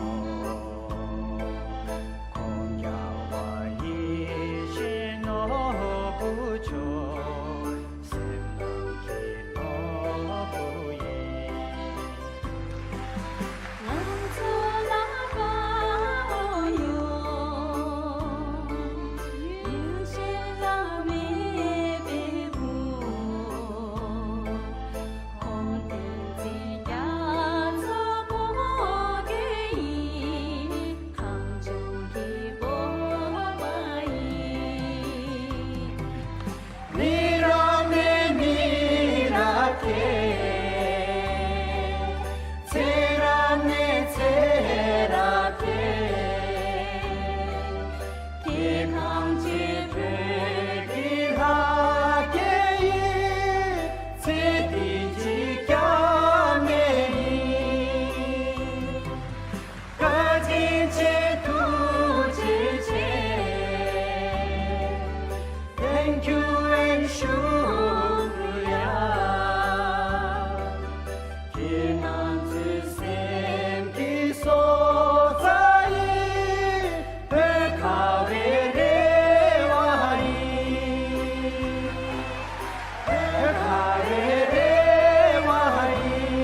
ཁོང་རྒྱལ་བ་ཡིད་བཞིན་ནོར་བུ་མཆོག་སེམས་ནང་གི་ནོར་བུ་ཡིན། ང་ཚོ་ལ་དགའ་བོ་ཡོད། ཡིད་བཞིན་ལ་མེད་པའི་བུ། ཁོང་བསྟན་འཛིན་རྒྱ་མཚོ་ཕོ་སྐྱེས་ཡིན། གངས་ལྗོངས་ཀྱི་བོད་པ་ཡིན། མི་རབས་ནས་མི་རབས་བརྒལ། ཚེ་རབས་ནས་ཚེ་རབས་བརྒལ། སྐྱེ་ཁམས་གཅིག་བོད་ཀྱི་ལྷ་སྐལ་ཡིན། ཚེ་འདི་གཅིག་རྒྱ་མེད་ཡིན། བཀའ་དྲིན་ཆེ་ཐུགས་རྗེ་ཆེ། Thank you and ཤུ་ཀྲ་ཡ། ཁྱེད་རྣམ་ཚོའི་སེམས་ཀྱི་སོ་རྩ་ཡིས་བོད་ཁ་བའི་རེ་བ་ཡིན། བོད་ཁ་བའི་རེ་བ་ཡིན།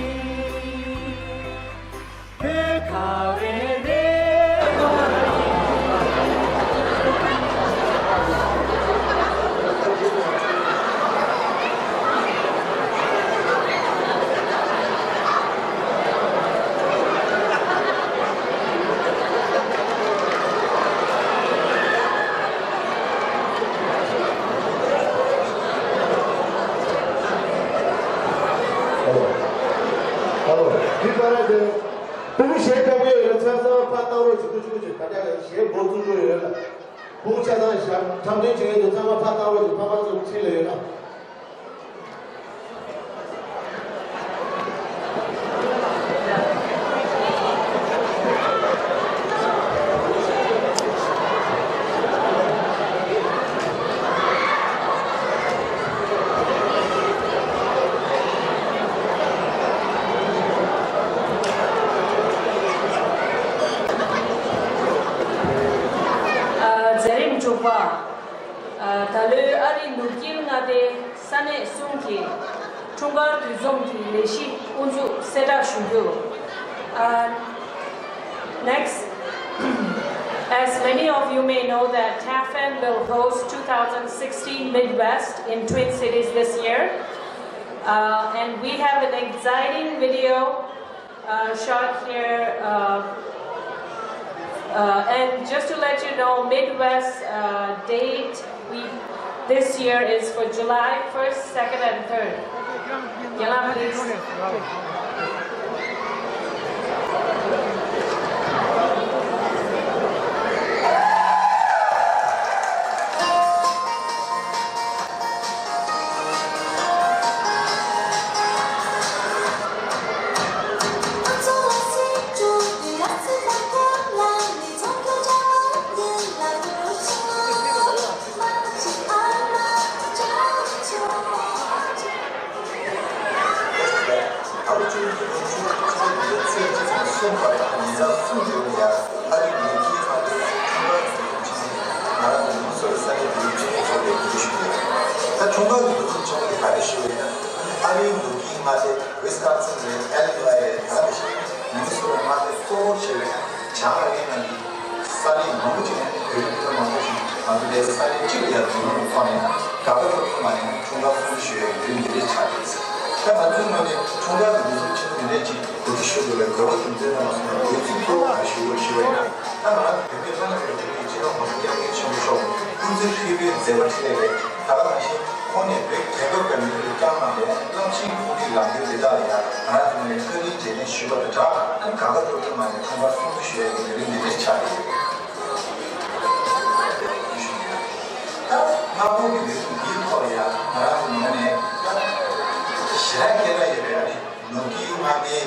བོད་ཁ་བའི་རེ་བ་ཡིན། ཨ་ལོ། འདི་ལྟར་དེ། སྤུ་གུ་གཞས་འཁྲབ་ཀྱི་ཡོད་ན་ཚང་མ་ཕར་བཏང་རོགས་བྱེད། སྤུ་གུ་གཞས་འགོ་བཙུགས་འགྲོ་ཡོད་ལ། སྤུ་གུ་ཆ་ཚང་ཞབས་འཁྲབ་སྟོན་བྱེད་མཁན་དེ་ཚང་མ་ཕར་བཏང་རོགས་བྱེད། ཕ་མ་ཚོ་འཁྲིས་ལ་ཡོད་ལ། ཨ། མཛད་རིམ་དྲུག་པ། ཨ། ད་ལོའི་ཨ་རིའི་ནུབ་དཀྱིལ་མངའ་སྡེའི་ས་གནས་གསུམ་གྱི་འཁྲུངས་སྐར་དུས་འཛོམས་ཀྱི་ལས་གཞི་དབུ་འཛུགས་གསལ་བསྒྲགས་ཞུ་རྒྱུ། ཨ། Next, as many of you may know that TAFN will host two thousand sixteen Midwest in Twin Cities this year. Uh, and we have an exciting video uh, shot here. Uh, uh, and just to let you know, Midwest uh, date we this year is for July first, second, and third. Yala, please. ཨ་རུ་ཅུན་གྱིས་ཁོང་ཆུང་ཆུང་ཆུང་ཚེས་གཅིག་ནས་གསུམ་བར་ཉིན་གྲངས་གསུམ་རིང་ལ་ཡང་ཨ་རིའི་ནུབ་དཀྱིལ་མངའ་སྡེའི་འཁྲུངས་སྐར་དུས་ཆེན་ཆེད་ང་རང་ཚོ་ལུང་ཚོར་ས་གནས་དེའི་ཆེད་དུ་ཚོགས་པའི་གོ་སྒྲིག་ཞུ་གི་ཡོད། ད་འཁྲུངས་སྐར་གྱི་དུས་རིམ་ཆེན་མོ་དེ་ག་རེ་ཞུ་བ་ཡིན་ན། ཨ་རིའི་ནུབ་དཀྱིལ་མངའ་སྡེ་ཝི་སི་ཀོན་སིན་རེད། ཨེ་ལི་ནོའི་རེད། ད་ག་ནང་བཞིན་མི་ནི་སོ་ཊ་མངའ་སྡེ་གཙོ་བོར་བྱས་པའི་བྱང་ཨ་རིའི་ནང་གི་ས་གནས་མང་པོ་ཅིག་ནས་བོད་རིགས་མི་མང་པོ་ཞིག་ང་ཚོ་འདིར་ས་གནས་གཅིག་ལ་ཡར་འཛོམས་རོགས་ཚོགས་ནས་དགའ་དགའ་སྤྲོ་སྤྲོ་ངང་ནས་འཁྲུངས་སྐར་སྲུང་བརྩི་ཞུ་ཡག་གི་དུས་འདི་འདྲས་ཆགས་ཡོད། ད་ང་ཚོའི་ངོས་ནས་འཁྲུངས་སྐར་གྱི་དུས་ཚོད་ཆེན་པོ་འདི་འདྲས་ཅིག་གོ་སྒྲིག་ཞུ་དགོས་པའི་དགོས་པ་རྒྱུ་མཚན་རྣམ་པ་ཚོ་ནས་འགོ་ཚུགས་ཐུབ་པ་ཞུ་བ་ཡིན་ན། ད་ང་རང་བོད་མི་ཚང་མས་བོད་ཀྱི་སྤྱི་ནོར་༸གོང་ས་༸སྐྱབས་མགོན་ཆེན་པོ་མཆོག་སྐུ་ཚེ་ཧྲིལ་པོའི་མཛད་པ་འཕྲིན་ལས་རེད། ད་ག་ནང་བཞིན་ཁོང་ནས་བོད་རྒྱལ་ཁབ་དང་མི་རིགས་ཀྱི་བསྐྱངས་གནང་བའི་རླབས་ཆེན་དཔུང་སྒྲིག་ལམ་སྟོན་འདི་དག་ལ་ཡང་ང་རང་ཚོ་ནས་བཀའ་དྲིན་རྗེས་དྲན་ཞུ་བ་དང་སྦྲགས། ཨ་ནི་དགའ་དགའ་སྤྲོ་སྤྲོ་ངང་ནས་འཁྲུངས་སྐར་སྲུང་བརྩི་ཞུ་ཡག་གི་ལས་རིམ་འདི་འདྲས་ཆགས་ཡོད། ད་སྔ་པོ་གི་ལས་རིམ་འདིའི་ཐོག་ལ་ཡང་ང་རང་ཚོ་ངོས་ནས་ད་ཞེ་དྲག་སྐད་གྲགས་ཡོད་པའི་ཨ་ནི། ནུབ་དཀྱིལ་མངའ་སྡེའི་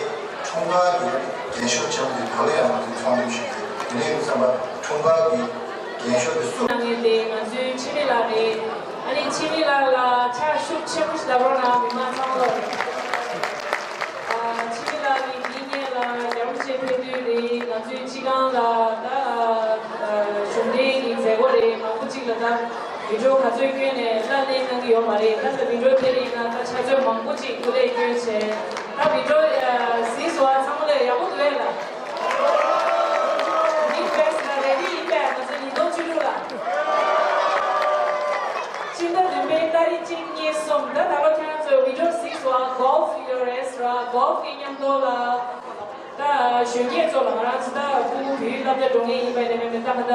འཁྲུངས་སྐར་གྱི་རྒྱན་ཤོག་ཆེན་མོ་དེ་ད་ལོ་ཡང་ང་ཚོས་ཚོང་འགྲེམས་ཞུ་གི་ཡོད། དེ་ནས་ཡིན་ཙང་འཁྲུངས་སྐར་གྱི་རྒྱན་ཤོག་དེ་སུ། གནང་མཁན་དེ་ང་ཚོའི་འཆི་མེད་ལགས་རེད། ཨ་ནི་འཆི་མེད་ལགས་ལ་ཕྱག་ཤུགས་ཆེན་པོ་ཞིག་ལབ་རོགས་གནང་། མི་མང་ཚང་མ་ལ། ཨ། འཆི་མེད་ལགས་ཀྱིས་འདི། བི་ཌིའོ་ག་ཚོད་བསྐྱོན་ནས་ལ་ལས་གནང་གི་ཡོད་མ་རེད། ད་ལྟ་བི་ཌིའོ་དེ་རིང་ན་ད་ཆ་ཚོད་མང་པོ་ཅིག་སྐུ་ལས་བསྐྱོན་བྱས། ད་བི་ཌིའོ་གཟིགས་སོང་ཨ། ཚང་མ་ལ་ཡག་པོ་འདུག་ཨེ་ལ། མི་བེ་སི་ལ་རེ་ཌི་ཡིན་པས། ང་ཚོ་ཉིས་སྟོང་བཅུ་དྲུག་ལ། ཕྱི་ཟླ་བདུན་པའི་ཏ་རིག་གཅིག་གཉིས་གསུམ། ད་ད་ལོ་ཁྱེད་རང་ཚོས་བི་ཌིའོ་གཟིགས་སོང་ཨ། གོལ་ཕི་ཡོད་རེད་ཟེར་བ། གོལ་ཕི་མཉམ་དུ་ལ། ད་གཞོན་སྐྱེས་ཚོ་ལ། ང་རང་ཚོ་ད་ཕྲུ་གུ་བོད་ཡིག་སློབ་གྲྭ་འགྲོ་མཁན་ཡིན་པ་ཡིན་ན་མེད་མེད། ད་ང་ད་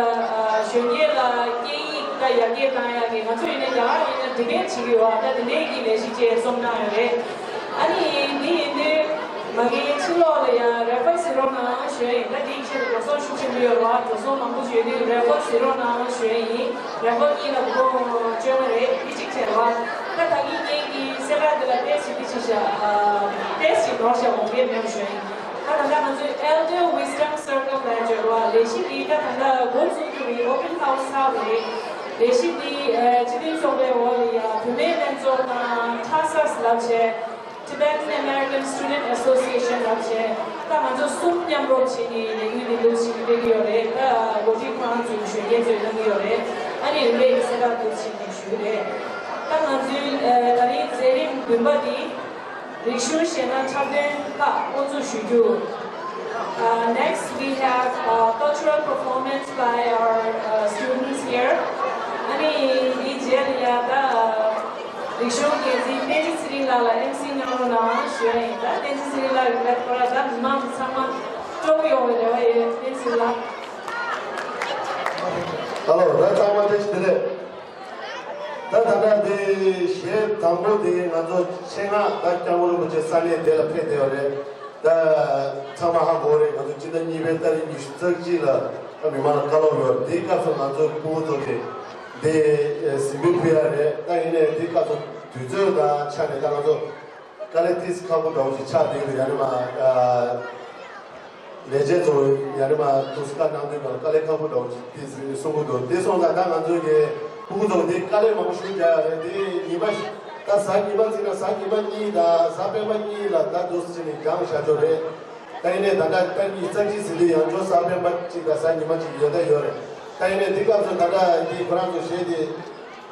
གཞོན་སྐྱེས་ལ་སྐད་ཡིག་ད་ཡར་རྒྱས་བཏང་ཡག་གི། ང་ཚོ་ཡིན་ན་རྒྱ་གར་ཡིན་ན་ཌི་བེཊ་བྱེད་ཀྱི་ཡོད་ཨ། ད་དེ་འདྲའི་གི་ལས་གཞི་ཅིག་རྩོམ་གནང་ཡོད་རེད། ཨ་ནི་འདི་ཡིན་དུས་མ་གིའི་ཕྱི་ལོགས་ལ་ཡང་རེ་ཕར་ཟེར་རོགས་གནང་ཞུ་ཡ་ཡིན། ད་འདིའི་ཆེད་དུ་འགྲོ་སོང་ཤུགས་ཆེན་པོ་ཡོད་རེད་བ། འགྲོ་སོང་མང་པོ་ཞིག་ཡོད་དུས་རེ་ཕར་ཟེར་རོགས་གནང་ཞུ་ཡ་ཡིན། རེ་ཕར་གཉིས་ལ་སྒོར་བཅོ་ལྔ་རེད། འདི་གཅིག་བྱས་རེད་བ། ད་ད་གིན་ངས་ཀྱི་གསལ་བསྒྲགས་འདི་ལ་ཏོག་ཙམ་འདི་བྱས་ཤག་ཨ། ཏོག་ཙམ་ནོར་ཤག་འོང་གི་མེད་ཞུ་ཡ་ཡིན། ད་ད་ལྟ་ང་ཚོའི་Elder Wisdom Circle ལ་བརྗོད་པ་ལས་གཞི་འདི་ད་ད་ལྟ་འགོ་བཙུགས་རྒྱུ་རེད། Open House ཚར་བ་རེད། ལས་གཞི་འདི་ཨ་སྤྱི་མཐུན་ཚོགས་པའི་འོག་ལ་ཡ་བུད་མེད་ལྷན་ཚོགས་དང་ཊ་སཱས་ལབ་བྱས། Tibetan American Student Association ལབ་བྱས། ད་ང་ཚོ་གསུམ་མཉམ་རུབ་བྱས་ནས་ལས་འགུལ་འདི་འདུག་སེ་སྤེལ་གྱི་ཡོད་རེད། ད་འགོ་ཁྲིད་ཁོ་རང་ཚོའི་གཞོན་སྐྱེས་ཚོས་གནང་གི་ཡོད་རེད། ཨ་ནི་རིམ་པས་གསལ་བསྒྲགས་འདུག་སེ་ཞུ་གི་རེད། ད་ང་ཚོའི་ཨ་ད་རིང་མཛད་རིམ་བདུན་པ་འདི། རིག་གཞུང་གཞས་སྣ་འཁྲབ་སྟོན་ཁག་དབུ་འཛུགས་ཞུ་རྒྱུ། Uh, next, we have uh, cultural performance by our uh, students here. ཨ་ནི་འདིའི་རྗེས་ལ་ཡ་ད་རིག་གཞུང་འགན་འཛིན་བསྟན་འཛིན་ཚེ་རིང་ལགས་ལ་ཨེམ་སི་གནང་རོགས་གནང་ཞུ་ཡ་ཡིན། ད་བསྟན་འཛིན་ཚེ་རིང་ལགས་ཀྱི་ལས་ཐོག་ལ་ད་མི་མང་ཚང་མ་སྤྲོ་པོ་ཡོང་བའི་རེ་བ་ཡོད། བསྟན་འཛིན་ཚེ་རིང་ལགས། ཧ་ལོ། ད་ཚང་མ་བཀྲ་ཤིས་བདེ་ལེགས། ད་ད་ལྟ་འདི་གཞས་དང་པོ་དེ་ང་ཚོ་ཆེད་མངགས་ད་སྐྱབས་མགོན་རིན་པོ་ཆེ་ས་གནས་དེ་ལ་ཕེབས་བསྡད་པ་རེད། ད་ཚང་མ་ཧ་གོ་རེད། ང་ཚོ་སྤྱི་ཟླ་གཉིས་པའི་ཏ་རིག་ཉི་ཤུ་རྩ་གཅིག་ལ་ད་མི་མང་ལ་བཀའ་སློབ་ཡོད། དེའི་སྐབས་སུ་ང་ཚོའི་ཕྲུ་གུ་ཚོ་གིས་འདི་གཟིམ་དཔོན་ཕུལ་ཡ་རེད། ད་ཡིན་ནའི་དེའི་སྐབས་སུ་དུས་ཚོད་དང་ཆ་ནས་ད་ང་ཚོ་དཀའ་ལས་ཏིས་ཁག་པོ་འདྲ་བོ་ཞིག་ཆགས་བསྡད་ཡོད། ཡ་ནི་མ། ལས་བྱེད་ཚོ་ཡ་ནི་མ་ཏུས་ཀ་གནང་དུས་གང་དཀའ་ལས་ཁག་པོ་འདྲ་བོ་ཞིག་ཏིས་གསུང་གི་འདུག་དེ་སོང་ཙང་ད་ང་ཚོའི་གི་ཕྲུ་གུ་ཚོ་འདི་དཀའ་ལས་མང་པོ་ཞིག་རྒྱག་ཡ་རེད། དེ་ཉི་མ་ཞིག་ད་གཟའ་ཉི་མ་བརྩིས་ན་གཟའ་ཉི་མ་གཉིས་དང་གཟའ་སྤེན་པ་གཉིས་ལ་ད་ཏུས་ནས་སྦྱངས་བཞག་ཆོག་རེད། ད་ཡིན་ནའི་ད་ལྟ་ཏ་རིག་ཉི་ཤུ་རྩ་གཅིག་ཟིན་དུས་ཡང་བསྐྱར་གཟའ་སྤེན་པ་གཅིག་དང་གཟའ་ཉི་མ་གཅིག་ཡོད་ད་ཡོད་རེད། ད་ཡིན་ནའི་འདི་སྐབས་སུ་ད་ལྟ་འདི་ཁོ་རང་ཚོ་གཞས་འདི་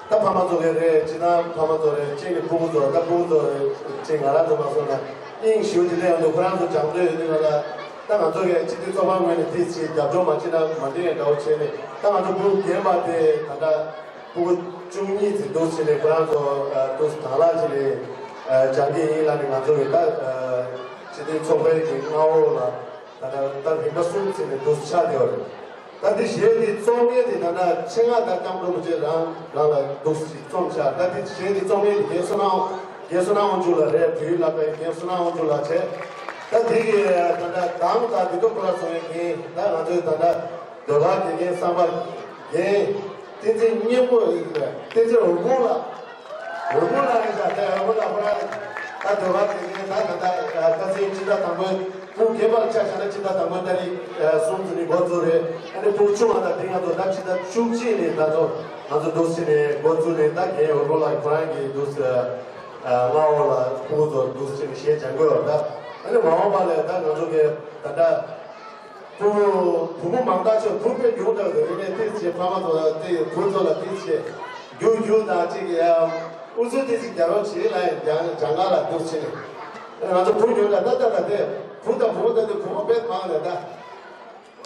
ད་ཕ་མ་ཚོ་གི་རེད། སྤྱིར་བཏང་ཕ་མ་ཚོ་རེད། གཅིག་ནི་ཕྲུ་གུ་ཚོ། ད་ཕྲུ་གུ་ཚོ་རེད། གཅིག་ང་རང་ཚོ་མ་སོང་ན་དབྱིངས་ཞུ་ཅི་ལས་ཡོང་དུས་ཁོ་རང་ཚོ་སྦྱང་འདོད་ཡོད་དུས་ང་ལ་ད་ང་ཚོ་གི་སྤྱི་འཐུས་ཚོགས་པ་ངོས་ནས་དེ་ཆེད་རྒྱབ་སྐྱོར་མ་བྱས་ན་མ་འགྲིག་ཡ་འདྲ་བོ་བྱས་ནས། ད་ང་ཚོ་ཕྲུ་གུ་རྒན་པ་དེ་ད་ལྟ་ཕྲུ་གུ་བཅུ་གཉིས་ཙམ་འདུག་བྱས་ནས་ཁོ་རང་ཚོ་ཏུས་དང་ལ་བྱས་ནས་སྦྱང་གི་ཡིན་ལབ་ནས་ང་ཚོ་གི་ད་སྤྱི་འཐུས་ཚོགས་པའི་གི་མངའ་འོག་ལ་ད་ལྟ་ད་རིམ་པ་གསུམ་ཙམ་ནས་འདུག་ཆགས་བསྡད་པ་རེད། ད་འདི་གཞས་འདི་རྩོམ་མཁན་དེ་ད་ལྟ་ཆེད་མངགས་ད་སྐྱབས་མགོན་རིན་པོ་ཆེ་རང་རང་ལ་འདུག་ཅིག་རྩོམ་བཞག་ད་འདི་གཞས་འདི་རྩོམ་མཁན་དེ་རྒན་བསོད་ནམས། རྒན་བསོད་ནམས་དབང་ཕྱུག་ལགས་རེད། བོད་ཡིག་བསླབ་པའི་རྒན་བསོད་ནམས་དབང་ཕྱུག་ལགས་བྱས། ད་འདི་གི་ད་ལྟ་གདངས་དང་འདི་ཚོ་ཁོ་རང་བཟོ་མཁན་རྒན་ད་ང་ཚོའི་ད་ལྟ་ཟློས་གར་དགེ་རྒན་གསར་པ་རྒན་བསྟན་འཛིན་སྙིང་པོ་ཡིན་པས། བསྟན་འཛིན་འོད་ཕུང་ལགས། འོད་ཕུང་ལགས་རེད་ཤག་དེ་འོད་ཕུང་ལགས་ཁོ་རང་ད་ཟློས་གར་དགེ་རྒན་ད་ད་ལྟ་ཁ་སང་སྤྱི་ཟླ་དང་པོའི། ཕྲུ་གུ་རྒན་པར་ཆ་བཞག་ན་སྤྱི་ཟླ་དང་པོའི་ཏ་རིག་གསུམ་ཙམ་ནས་འགོ་བཙུགས་རེད། ཨ་ནི་ཕྲུ་གུ་ཆུང་བ་དང་དེ་སྔ་ཚོ་ད་སྤྱི་ཟླ་བཅུ་གཅིག་ནས་ད་ཚོ་ང་ཚོ་འདུག་སེ་ནས་འགོ་བཙུགས་ནས་ད་རྒན་འོད་ཕུང་ལགས་ཁོ་རང་གིས་འདུག་སེ་མངའ་འོག་ལ་ཕྲུ་གུ་ཚོ་འདུག་སེ་ནས་གཞས་སྦྱང་གི་ཡོད་རེད། ད་ཨ་ནི་མ་འོངས་པ་ལ་ད་ང་ཚོ་གི་ད་ལྟ་ཕྲུ་གུ་བུ་མོ་མང་དག་ཆོས་བུ་དཔེ་ཉུང་དྲགས་འདུག་ཡིན་ནའི་ཏིས་ཆེ་ཕ་མ་ཚོ་ལ་ཏིས་བུ་ཚོ་ལ་ཏིས་ཆེ་རྒྱུག་རྒྱུག་དང་གཅིག་ཡ་ཨུ་ཚུགས་ཏིས་ཆེ་རྒྱག་རོགས་བྱེད་ལ་ཡང་སྦྱང་སྦྱང་ག་ལ་འདུག་སེ་ནས། ང་ཚོ་བུ་ཉོ་ལ་ད་ལྟ་ལ་དེ་བུ་དང་བུ་མོ་ད་དེ་བུ་མོ་དཔེ་མང་ལ་ད།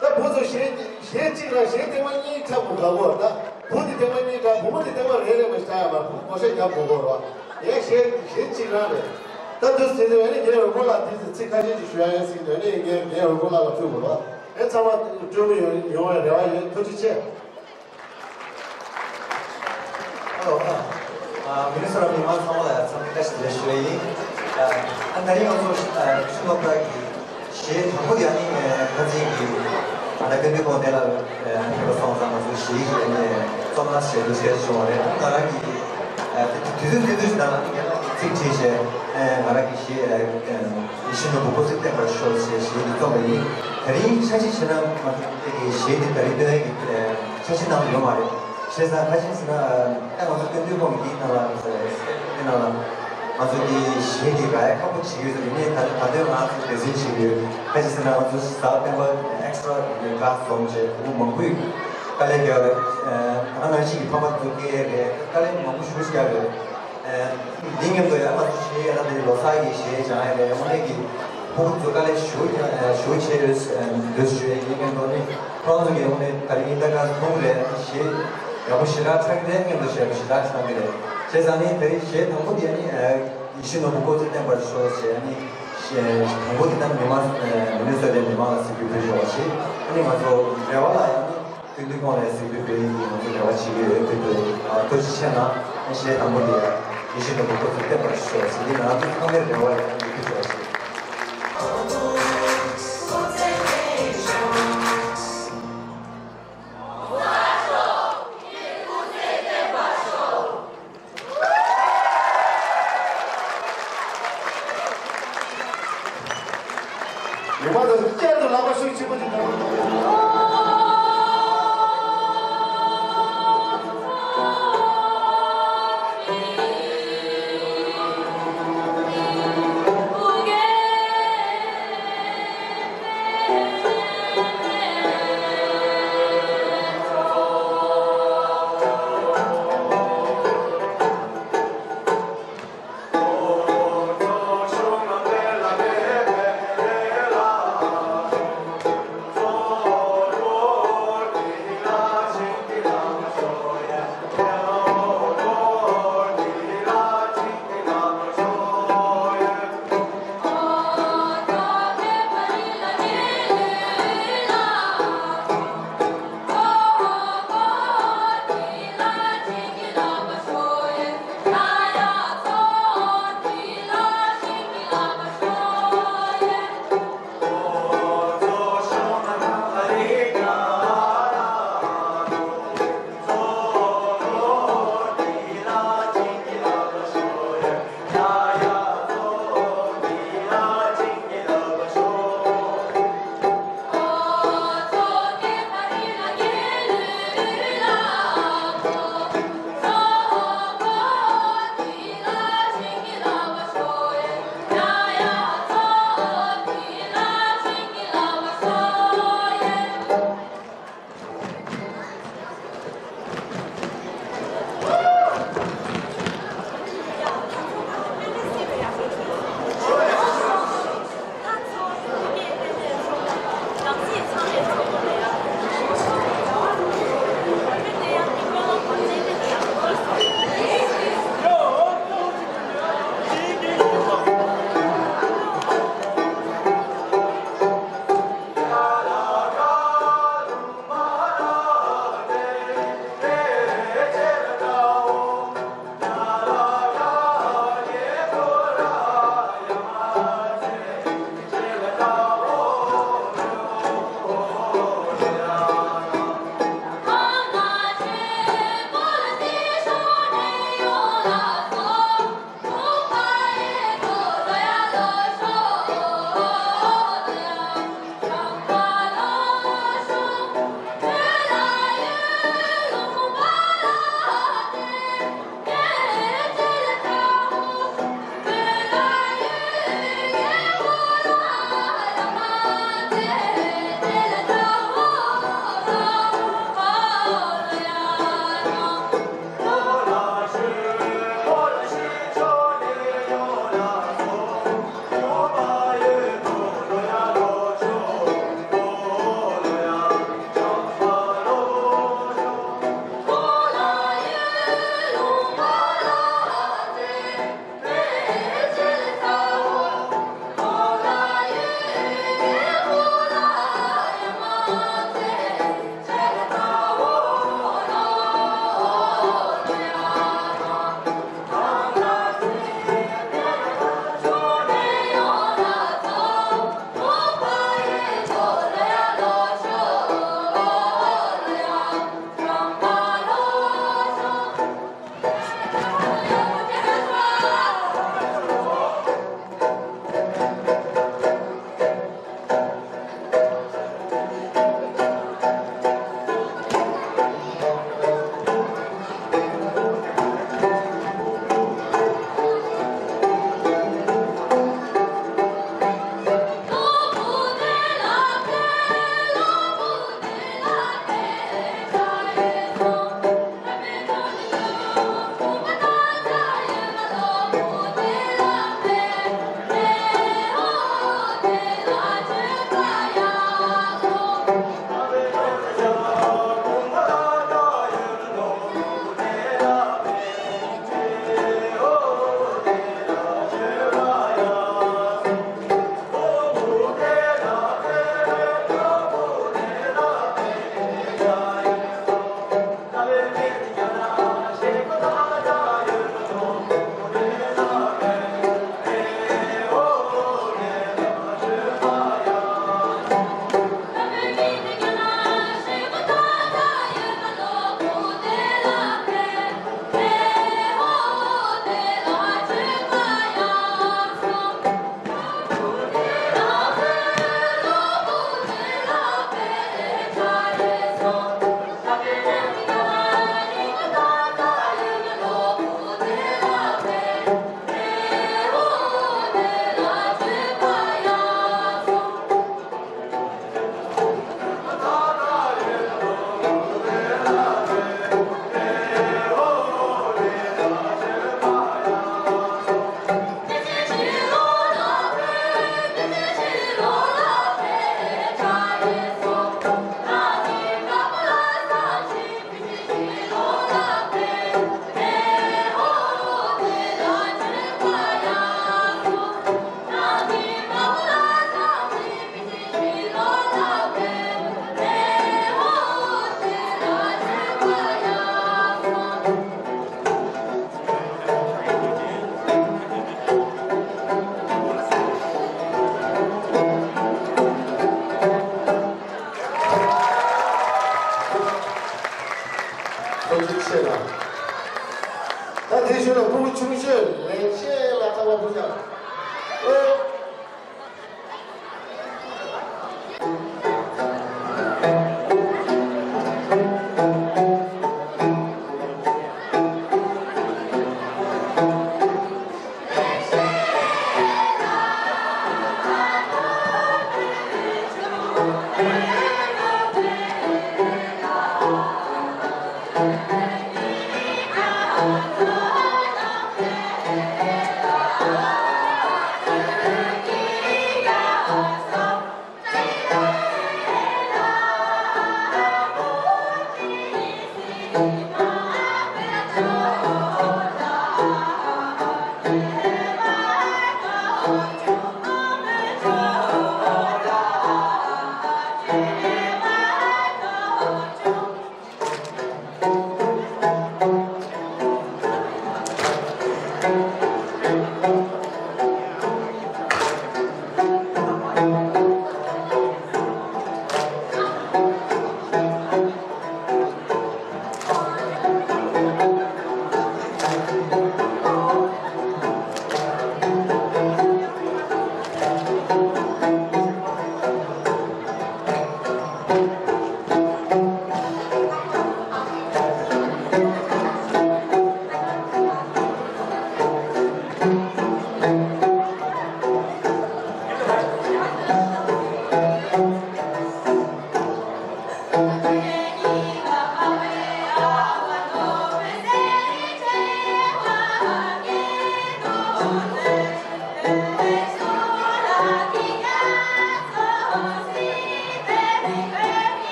ད་བུ་ཚོ་གཞས་གཞས་གཅིག་རང་གཞས་ཐེངས་མ་གཉིས་འཁྲབ་དགོས་ག་གོ་ད། བུ་དེ་ཐེངས་མ་གཉིས་འཁྲབ། བུ་མོ་དེ་ཐེངས་མ་རེ་རེ་མ་ཞིག་འཁྲབ་ཡ་མ་བུ་མོ་ཤ་རྒྱབ་དགོས་གོ་རོ། ཡང་གཞས་གཞས་གཅིག་རང་རེད། ད་དུས་ཚོད་དེ་བས་ནི་རྒན་འོད་ཕུང་ལགས་དེ་ཚེ་ཚིག་ཁ་ཤས་ཅིག་ཞུ་ཡ་ཡིན་ཟིན་དོན་ནི་རྒན་རྒན་འོད་ཕུང་ལགས་ལ་ཕུལ་དགོས་རོ། ཨེ་ཚང་མ་སྤྲོ་མོ་ཡོང་ཡོང་བའི་རེ་བ་ཡོད། ཐུགས་རྗེ་ཆེ། ཨ་ལོ། ཨ། མི་ནི་སོ་ར་མི་མང་ཚང་མ་ལ་ཡང་འཚམས་འདྲི་བཀྲ་ཤིས་བདེ་ལེགས་ཞུ་ཡ་ཡིན། ཨ། ཨ་ད་རིང་ང་ཚོ་ཨ་ཤུ་ལོ་པ་གི་གཞས་དང་པོ་དེ་ཨ་ནི་ཁ་འཛིན་གྱི་ཨ་ད་ཀན་ཏི་ཀོང་དེ་ལ་ཕེབས་པ་སོང་ཙང་ང་ཚོ་གཞས་ཀྱི་ཨ་ནི་རྩོམ་ལ་གཞས་འདུག་སྐད་བྱུང་བ་རེད། ང་རང་གི་ཨ་དུས་ཚོད་དུས་ཚོད་ཞིག་ནང་ལ་ཨ་ནི་ཚིག་བྲིས་བྱས་ཨ་ང་རང་གི་གཞས་ཨ་ཡིད་བཞིན་ནོར་བུ་སྐུ་ཚེ་བརྟན་པར་ཤོག་ཅེས་གཞས་འདི་རྩོམ་པ་ཡིན། ད་རིང་འཆར་གཞི་བྱས་ན་ང་ཚོ་གི་གཞས་འདི་ད་རིང་སྟོན་ཡས་ཀྱི་འཆར་གཞི་ནང་ལ་ཡོད་མ་རེད། བྱས་ཙང་ཁ་ཅིག་ཟེར་ན་ཨ་ང་ཚོ་སྟོན་དུས་ཁོང་གི་འདིའི་ནང་ལ་འདི་ནང་ལ་ང་ཚོ་གི་གཞས་འདི་ག་ཡ་ཁག་པོ་བྱེད་ཀྱི་ཡོད་ཟེར་ནས་ད་ད་དུང་ང་ཚོ་འབད་བརྩོན་བྱེད་ཀྱི་ཡོད། ཁ་ཅིག་ཟེར་ན་ང་ཚོ་ཟླ་བ་སྤེན་པ་ཨེག་སི་ཊ་ར་ག་འཛོམས་བྱས་ཕྲུ་གུ་མང་པོས། དཀའ་ལས་རྒྱག་རེད། ཨ་ནང་བཞིན་གྱི་ཕ་མ་ཚོ་སྐྱེལ་ཡས་རེད། དཀའ་ལས་མང་པོ་ཞེ་པོ་རྒྱག་རེད། ཨ་འདི་མཉམ་དུ་ཡང་ང་ཚོ་གཞས་ཡ་ད་དེ་ལོ་གསར་གྱི་གཞས་སྦྱང་ཡས་རེད། དངོས་གནས་ཀྱི་ཕྲུ་གུ་ཚོ་དཀའ་ལས་ཞེ་པོ་རྒྱག་ཞེ་པོ་བྱས་ཡོད་འདུག་ཞུ་ཡས་ཡིན། མཉམ་དུ་ནི་ཁོ་རང་ཚོ་གི་དངོས་གནས་ད་རིང་ཨིན་ད་ག་མཐོང་རེད། གཞས་ཡག་པོ་ཞེ་དྲག་ཚར་གི་རེད། མཉམ་དུ་གཞས་པོ་ཞེ་དྲག་ཚར་གི་རེད། བྱས་ཙང་ནི་དེ་རིང་གཞས་དང་པོ་དེ་ནི་ཨ་ཡིད་བཞིན་ནོར་བུ་སྐུ་ཚེ་བརྟན་པར་ཤོག་ཅེས་ནི་གཞས་དང་པོ་དེ་ད་མི་མང་མི་ནི་སོ་དེ་མི་མང་ལ་གཟིགས་འབུལ་ཕུལ་ཆོག་པ་ཞིག་ཨ་ནི་ང་ཚོ་རེ་བ་ལ་ཡང་ནི། ཀུན་འདུས་ཁོང་ལ་གཟིགས་འབུལ་འབུལ་ཡིན། ང་ཚོ་རེ་བ་བྱེད་ཀྱི་ཡོད། ཀུན་འདུས་ཨ་ཐུགས་རྗེ་ཆེ་གནང་། གཞས་དང་པོ་དེ་ཡིད་བཞིན་ནོར་བུ་སྐུ་ཚེ་བརྟན་པར་ཤོག་ཟེར། འདི་ང་ཚོ་ཚང་མའི་རེ་བ་ཡིན། ཀུན་འདུས་ཁོང་ལ་གཟིགས། ཉི་མ་དང་བསྐྱར་དུ་ལག་པ་ཤུགས་ཆེན་པོ་ཅིག་གནང་།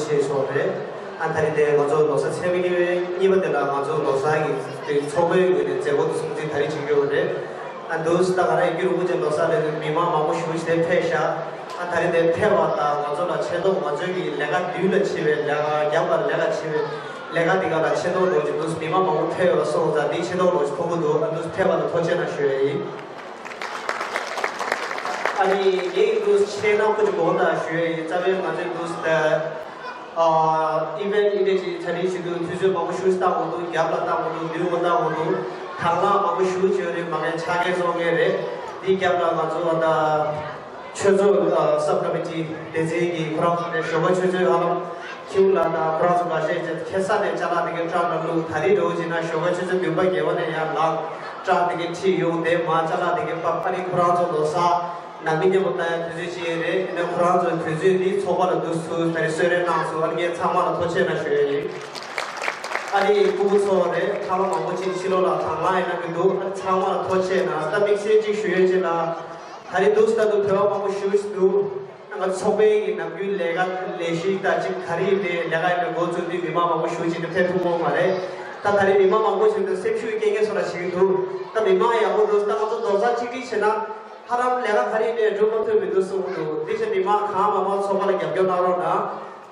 ཆེ་ཤོས་རེད། ཨ་ད་རེས་དེ་ང་ཚོ་ལོ་གསར་ཚེས་པ་གཉིས་པའི་གཉིས་པ་དེ་ལ་ང་ཚོ་ལོ་གསར་གྱི་དེ་ཚོགས་པའི་ངོས་ནས་མཛད་སྒོ་དེ་སྲུང་བརྩི་ད་རེས་བྱེད་ཀྱི་ཡོད་རེད། ཨ་འདུག་སེ་ད་ག་རང་ཡིན་རྒྱུ་རིན་པོ་ཆེ་ལོ་གསར་ལ་མི་མང་མང་པོ་ཞེ་པོ་ཅིག་དེ་ཕེབས་ཤག་ཨ་ད་རེས་དེ་ཕེབས་པ་དང་ང་ཚོ་ལ་ཆེ་མཐོང་ང་ཚོའི་གི་ལས་ཀ་མདུན་ལ་ཕྱིན་པའི་ལས་ཀ་རྒྱབ་ལ་ལས་ཀ་ཕྱིན་པའི་ལས་ཀ་དེ་ག་ལ་ཆེ་མཐོང་འགྲོ་གི་འདུག་མི་མང་མང་པོ་ཕེབས་ཡོད་སོང་ཙང་དེ་ཆེ་མཐོང་འགྲོ་གི་མཐོང་གི་འདུག་ཨ་འདུག་སེ་ཕེབས་པ་ལ་ཐུགས་རྗེ་གནང་ཞུ་ཡ་ཡིན། ཨ་ནི་ངས་འདུག་ཆེད་གནང་ཁོ་ཅིག་དགོངས་དག་ཞུ་ཡ་ཡིན། རྩ་བའི་ང་ཚོས་འདུག་ད་ཨ་ཨི་ཝེན་ཊི་འདི་འདྲ་ཅིག་ཚ་ནི་བྱེད་དུས་དུས་ཚོད་མང་པོ་ཞེ་པོ་བཏང་དགོས་འདུག་རྒྱབ་ལ་བཏང་དགོས་འདུག་མདུན་ལ་བཏང་དགོས་འདུག་དང་བླངས་མང་པོ་ཞེ་པོ་བྱས་རེད། མ་གན་ཆ་རྐྱེན་བཟོ་མཁན་རེད། འདི་རྒྱབ་ལ་ང་ཚོ་ད་ཆོས་ཚོགས་ཨ་སབ་ཀོ་མི་ཊི་སྡེ་ཚན་གྱི་ཁོ་རང་ཚོ་ནས་ཞོགས་པ་ཆུ་ཚོད་ཧ་ལམ་ཁྱེའུ་ལགས་དང་ཁོ་རང་ཚོ་འགའ་ཤས་ཀྱིས་ཁ་སང་ནས་ཅ་ལག་དེ་གའི་ཊྲག་ནང་བླུགས། ད་རེས་འདྲ་བོ་བྱས་ན་ཞོགས་པ་ཆུ་ཚོད་བདུན་པ་བརྒྱད་པ་ནས་ཡར་ལངས། ཊྲག་དེ་གའི་ཁྲིད་ཡོང་དེ་མ་ཅ་ལག་དེ་གའི་ཕབ། ཨ་ནི་ཁོ་རང་ཚོ་ལོ་གསར་ནང་མི་མཉམ་པོ་བཏང་ཡ་དུས་ཚོད་ཅིག་རེད། ཡིན་ནའི་ཁོ་རང་ཚོ་དུས་ཚོད་འདི་ཚོགས་པ་ལ་འདུག་སེ་ད་རེས་གསོལ་རས་གནང་སོང་། ཨ་ནི་ངས་ཚང་མ་ལ་ཐུགས་རྗེ་གནང་ཞུ་ཡ་ཡིན། ཨ་ནི་སྤུ་གུ་ཚོ་རེད། ཁ་ལོ་མང་པོ་ཅིག་ཕྱི་ལོགས་ལ་དང་བླངས་ཡིན་ན་མི་འདུག་ཨ་ནི་ཚང་མ་ལ་ཐུགས་རྗེ་གནང་། ད་དམིགས་བསལ་ཅིག་ཞུ་ཡ་ཅིག་ལ། ད་རེས་འདུག་སེ་ད་དུང་དྲི་བ་མང་པོ་ཞེ་པོ་ཅིག་འདུག་ང་ཚོ་ཚོགས་པའི་གི་ནམ་རྒྱུན་ལས་ཀ་ལས་གཞི་དང་ཅིག་ག་རེ་ཡིན་པའི་ལས་ཀ་ཡིན་པའི་འགོ་བཙུགས་དུས་མི་མང་མང་པོ་ཞེ་པོ་ཅིག་ནི་ཕེབས་ཐུབ་ཀྱི་ཡོད་མ་རེད། ད་ད་རེས་མི་མང་མང་པོ་ཞིག་ཏུ་སེམས་ཤུགས་སྐྱེད་མཁན་བཟོ་འདྲ་བྱེད་ཀྱི་འདུག་ད་མི་མང་ཡག་པོ་འདུག་ད་ང་ཚོ་རྡོག་རྩ་གཅིག་སྒྲིལ་བྱས་ན་ཧ་ལམ་ལས་ཀ་ག་རེ་ཡིན་པའི་འགྲུབ་མ་ཐུབ་མི་འདུག་གསུང་གི་འདུག་དེ་བཞིན་མི་མང་གང་མང་མང་ཚོགས་པ་ལ་རྒྱབ་སྐྱོར་གནང་རོགས་གནང་།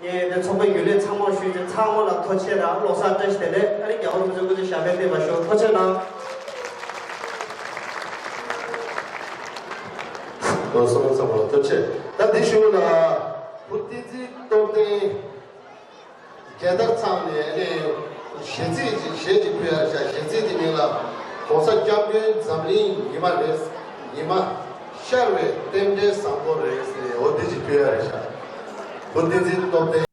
ངས་འདི་ཚོགས་པའི་རྒྱུན་ལས་ཚང་མར་ཞུས་ཏེ་ཚང་མ་ལ་ཐུགས་རྗེ་གནང་། ལོ་གསར་བཀྲ་ཤིས་བདེ་ལེགས། ཨ་ནི་རྒྱལ་བ་རིན་པོ་ཆེ་སྐུ་ཚེ་ཞབས་པད་བརྟན་པར་ཤོག་ཐུགས་རྗེ་གནང་། ལོ་གསར་ཚང་མ་ལ་ཐུགས་རྗེ། ད་འདི་ཞུ་ལ་བུ་བསྟན་འཛིན་སྟོབས་ལྡན་རྒྱལ་དར་ཚང་ནས་ཨ་ནི་གཞས་ཚིག་ཅིག་གཞས་ཅིག་ཕུལ་ཡ་ཤག་གཞས་ཚིག་དེ་མིང་ལ་༸གོང་ས་སྐྱབས་མགོན་འཛམ་གླིང་ཉི་མ་རེད། ཉི་མ། ཤར་བའི་རྟེན་འབྲེལ་བཟང་པོ་རེད་ཟེར་ནས་འོ་དེ་ཅིག་ཕུལ་ཡ་རེད་ཤག་བུ་བསྟན་འཛིན་སྟོབས་ལྡན།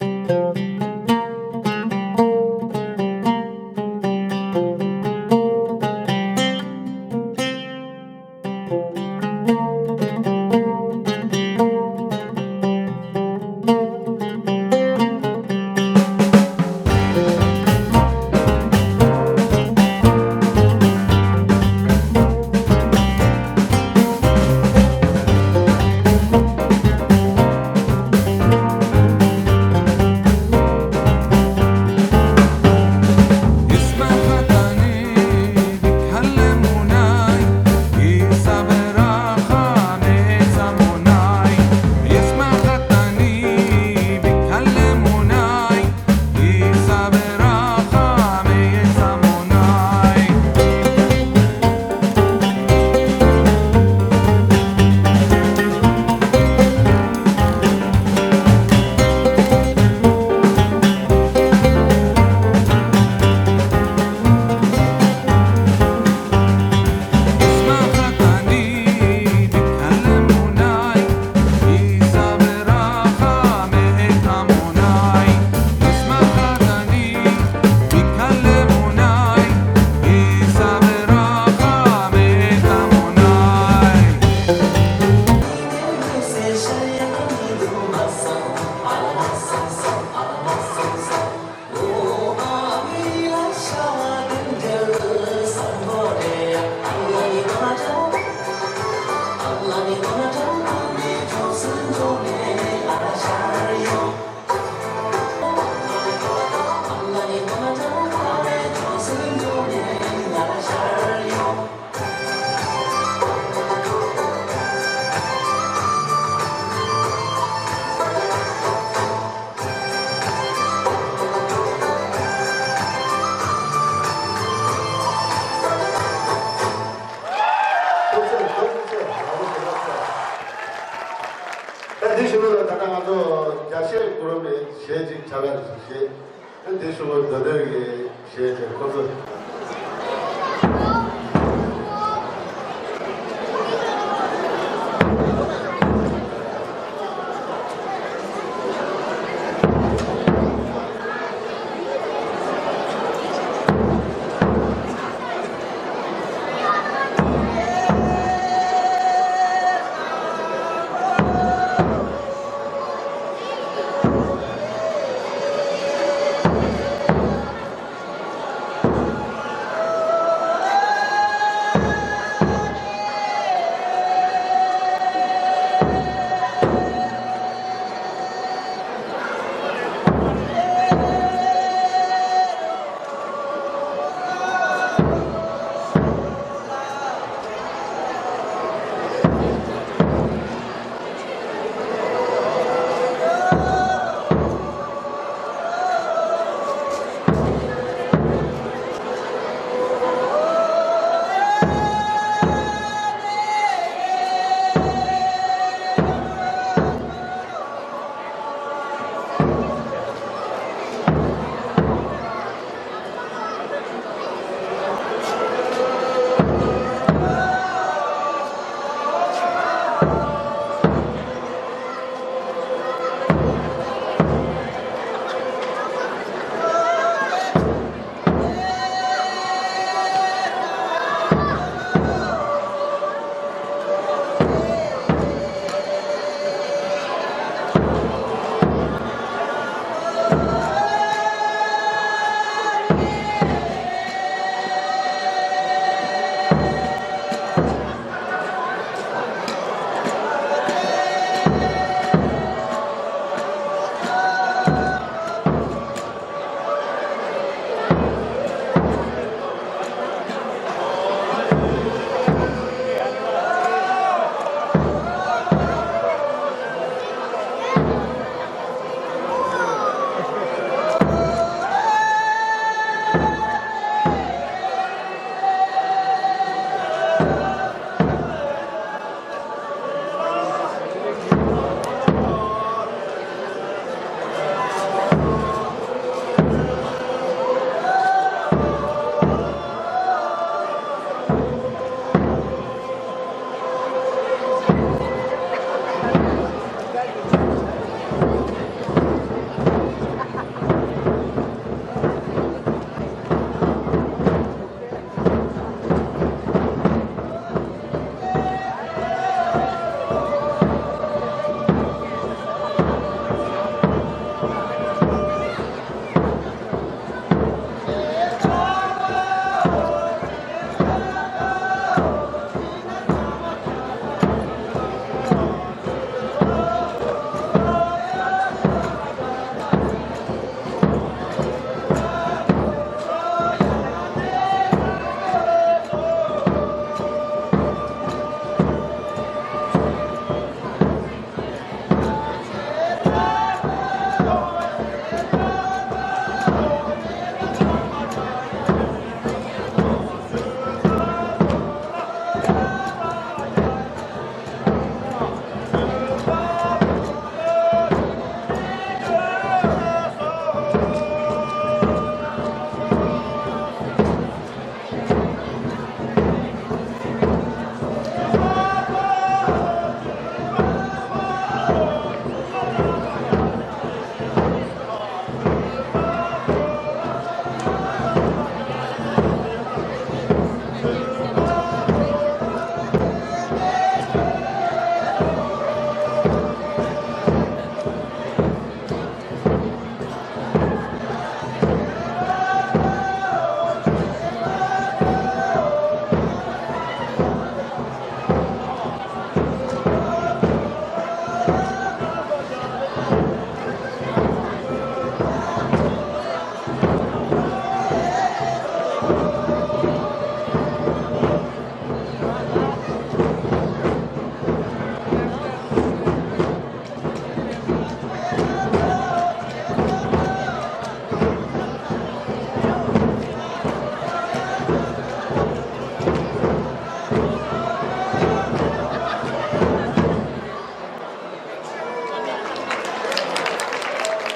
ད་འདི་ཞུ་ལ་ད་ལྟ་ང་ཚོ་རྒྱ་ཆེ་གུ་རུ་མའི་གཞས་ཅིག་བྱ་བ་ཞིག་བཞེས། ཨ་འདི་ཞུ་བར་མདའ་སྟོད་ཀྱི་གཞས་ཀྱི་ཁོ་ཚོ།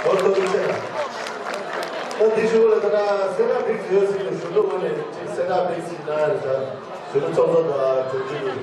ཨོ་ལྟོ་ལྟོ་ཆེ། ད་དེ་ཞུ་ལ་ད་ན་སེ་ར་བིག་ཡོད་སྲིད་ནས་ཞུ་ལུགས་ངོས་ནས་ཅིག་སེ་ར་བིག་ཟིན་ན་ཡང་ད་ཞུ་ལུགས་ཚོགས་གཙོ་དང་གྲོས་ཆོད་ཡིན།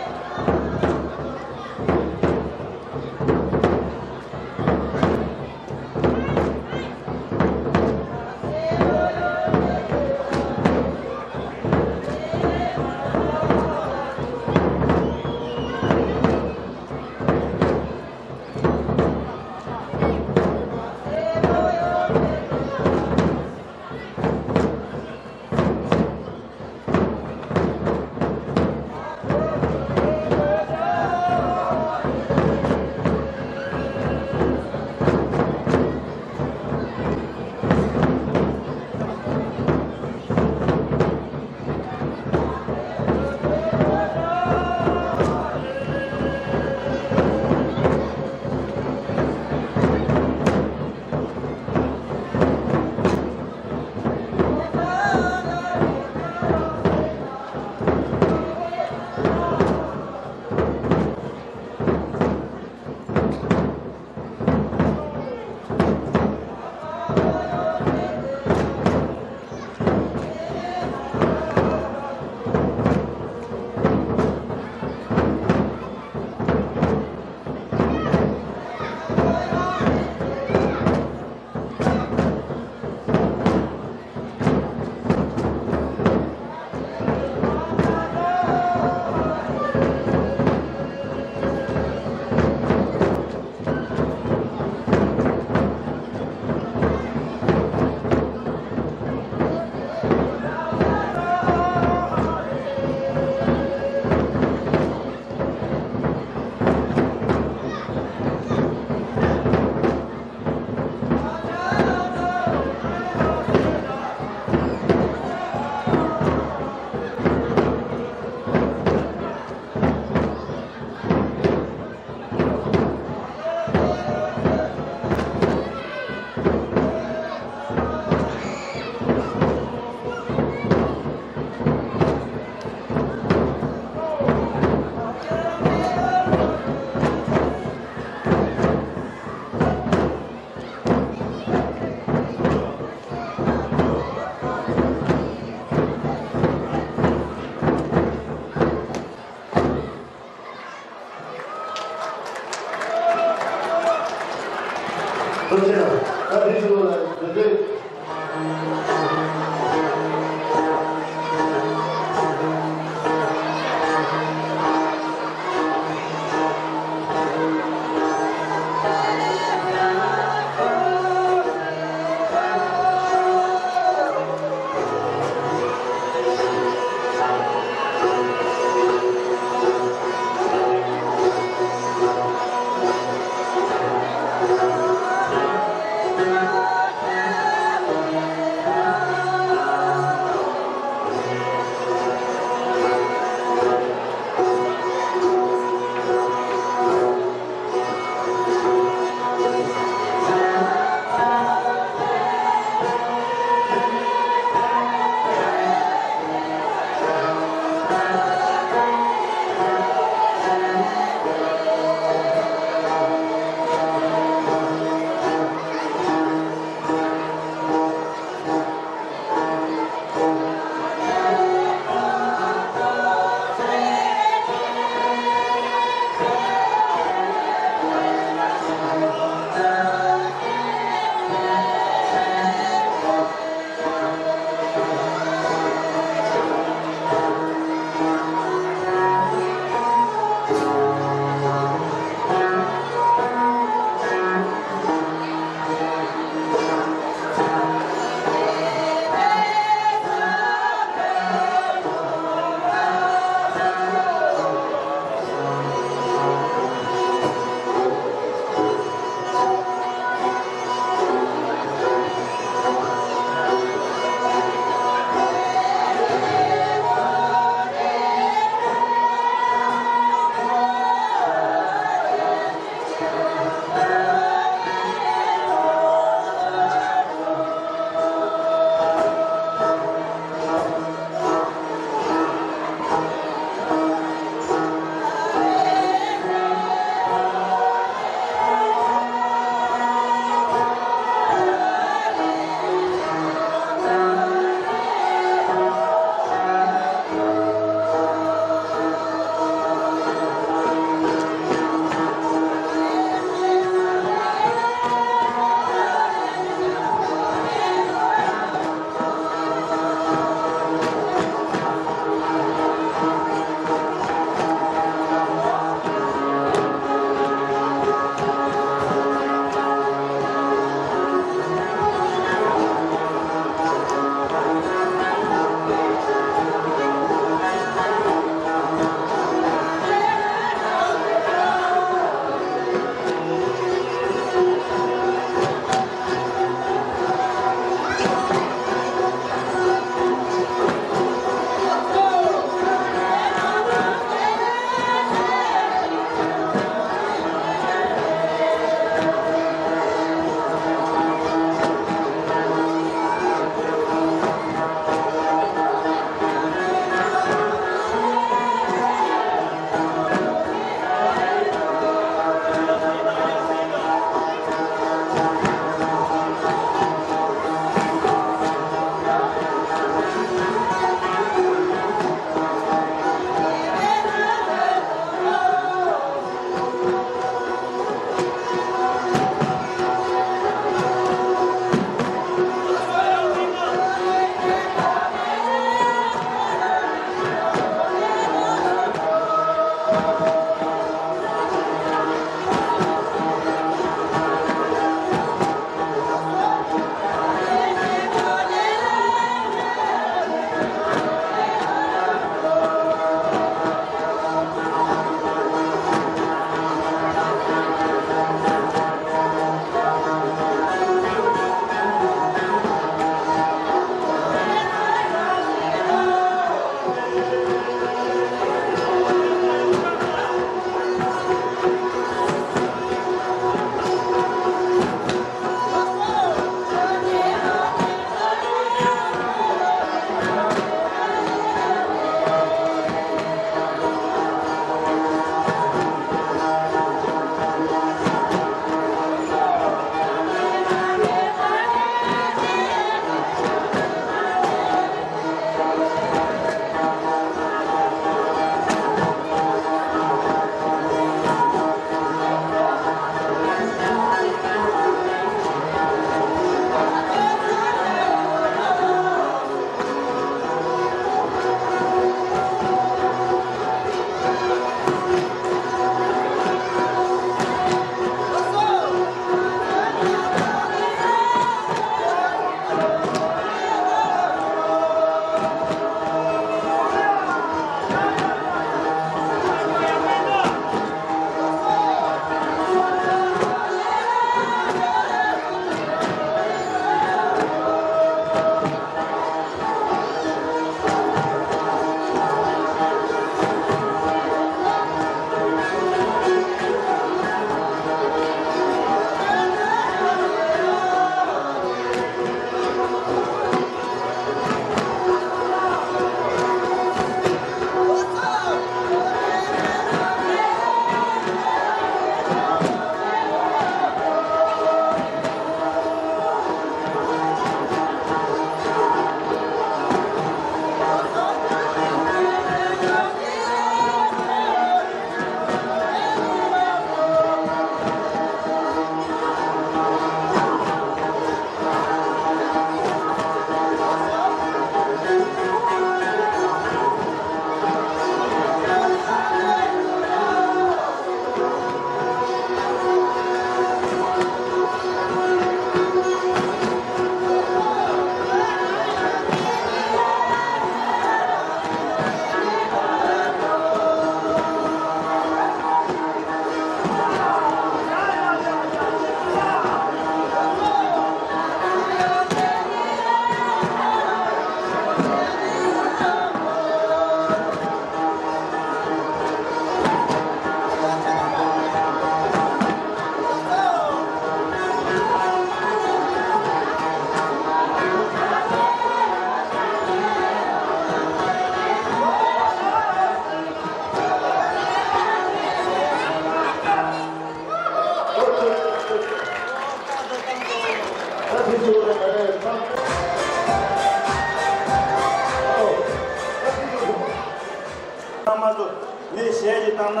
མ་གཏོགས་ངས་གཞས་ཅིག་བཏང་ན་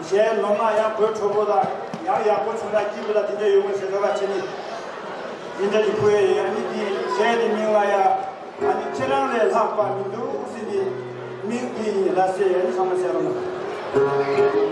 གཞས་ལོངས་ན་ཡང་གོས་འཁྲོལ་པོ་དང་ཡང་ཡག་པོ་བྱུང་ན་སྐྱིད་པོ་དང་དེ་འདྲ་ཡོང་བ་ཞེ་དྲག་བྱས་ནས་དེ་འདྲ་ཅིག་ཕུལ་ཡ་ཡིན། ཨ་ནི་དེ་གཞས་དེ་མིང་ལ་ཡ། ཨ་ནི་ཁྱེད་རང་ལས་ལྷག་པ་མི་འདུག་ཟེར་ནས་མིང་འདི་ཡིན་ལ་ཟེར་ཡ་ནི་ཚང་མ་ཟེར་རོགས་གནང་།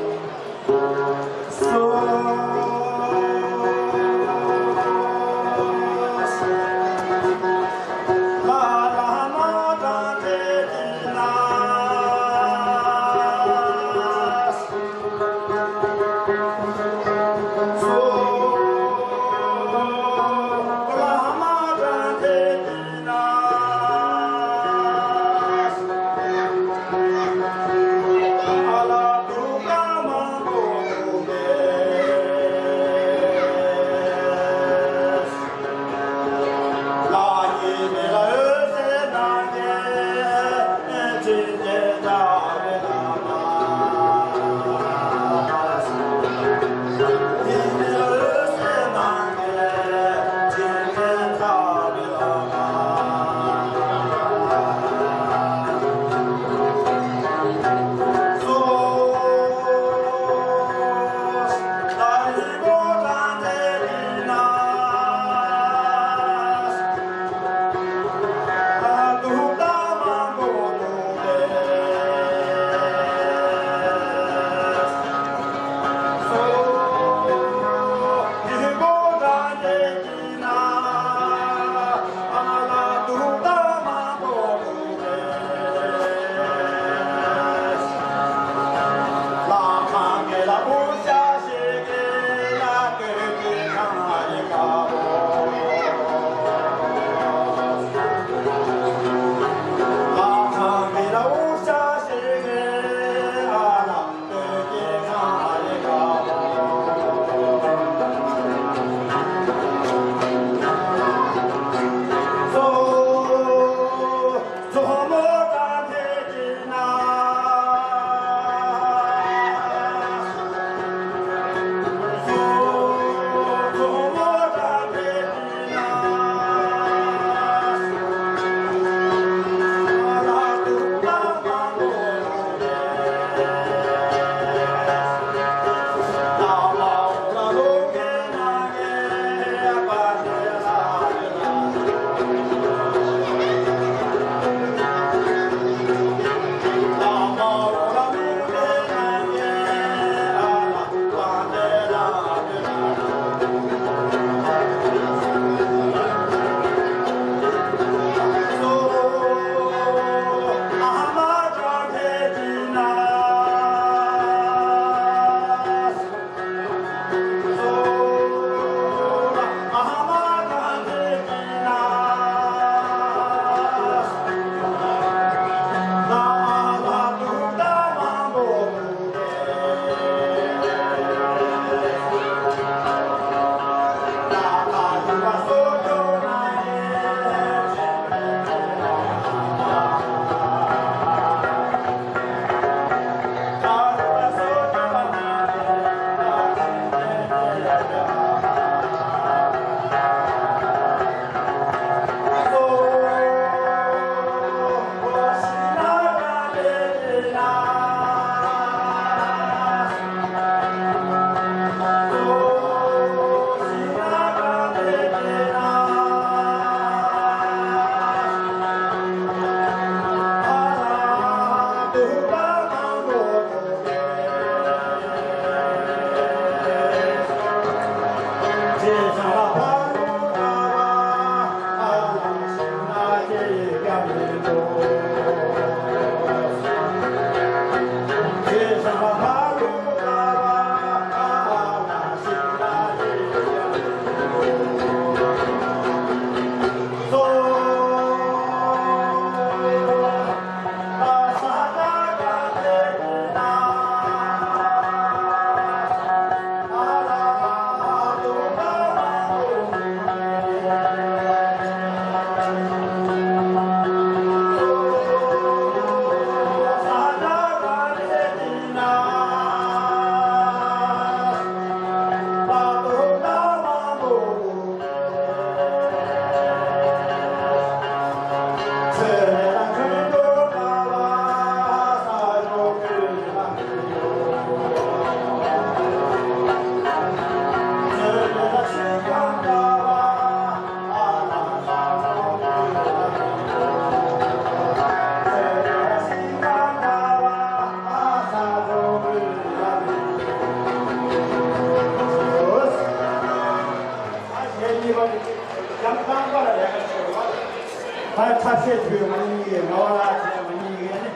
ཚེ་ཕུལ་མ་ཉེས་ཡིན་ངོ་ལ་ཚེ་མ་ཉེས་ཡིན་ནི་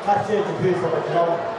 ཁ་ཆེ་ཅིག་ཕུལ་ཟེར་བ་བྱའོ།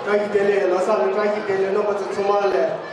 བཀྲ་ཤིས་བདེ་ལེགས། ལོ་གསར་ལ་བཀྲ་ཤིས་བདེ་ལེགས། རྣམ་པ་ཚོ་ཚང་མ་ལ།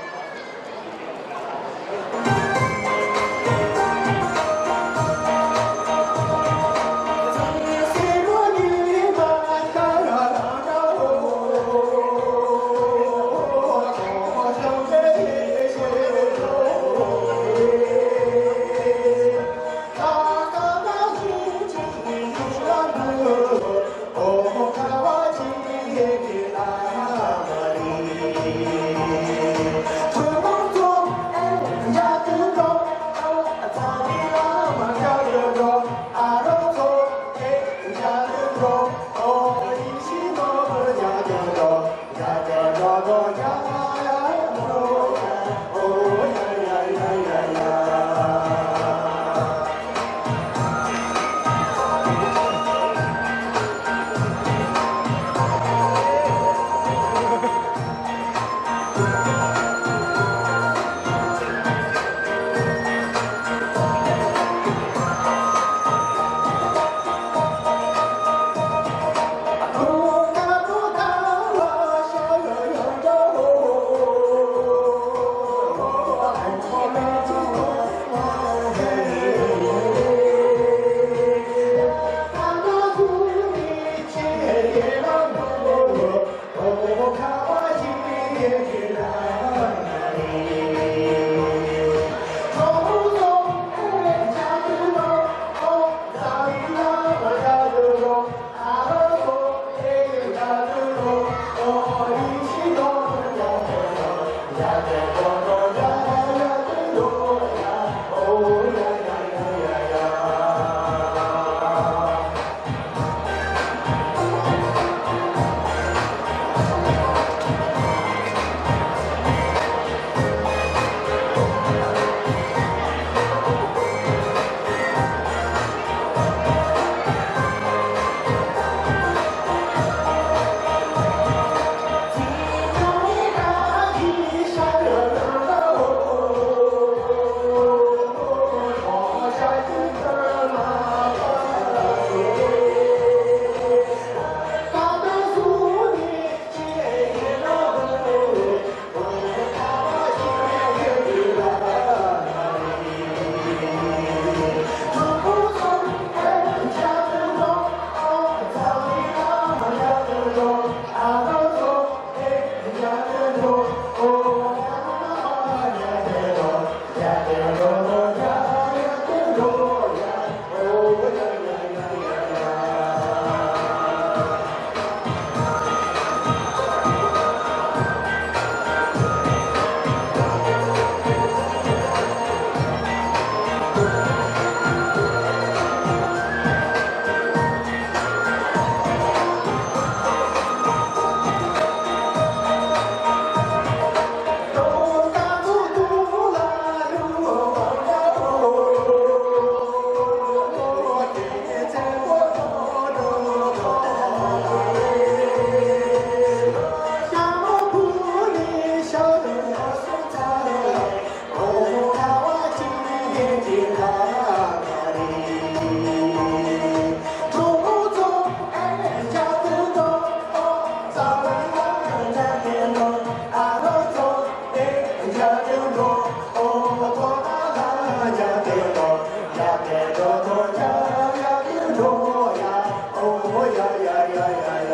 ཡ་ཡ་ཡ་ཡ།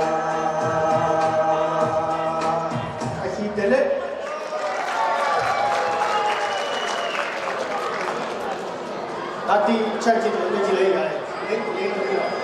བཀྲ་ཤིས་བདེ་ལེགས། ད་ལྟའི་ཆར་གྱི་དོན་གྱི་ལས་ཡ་ཡ། ལེགས་ལེགས་ལེགས།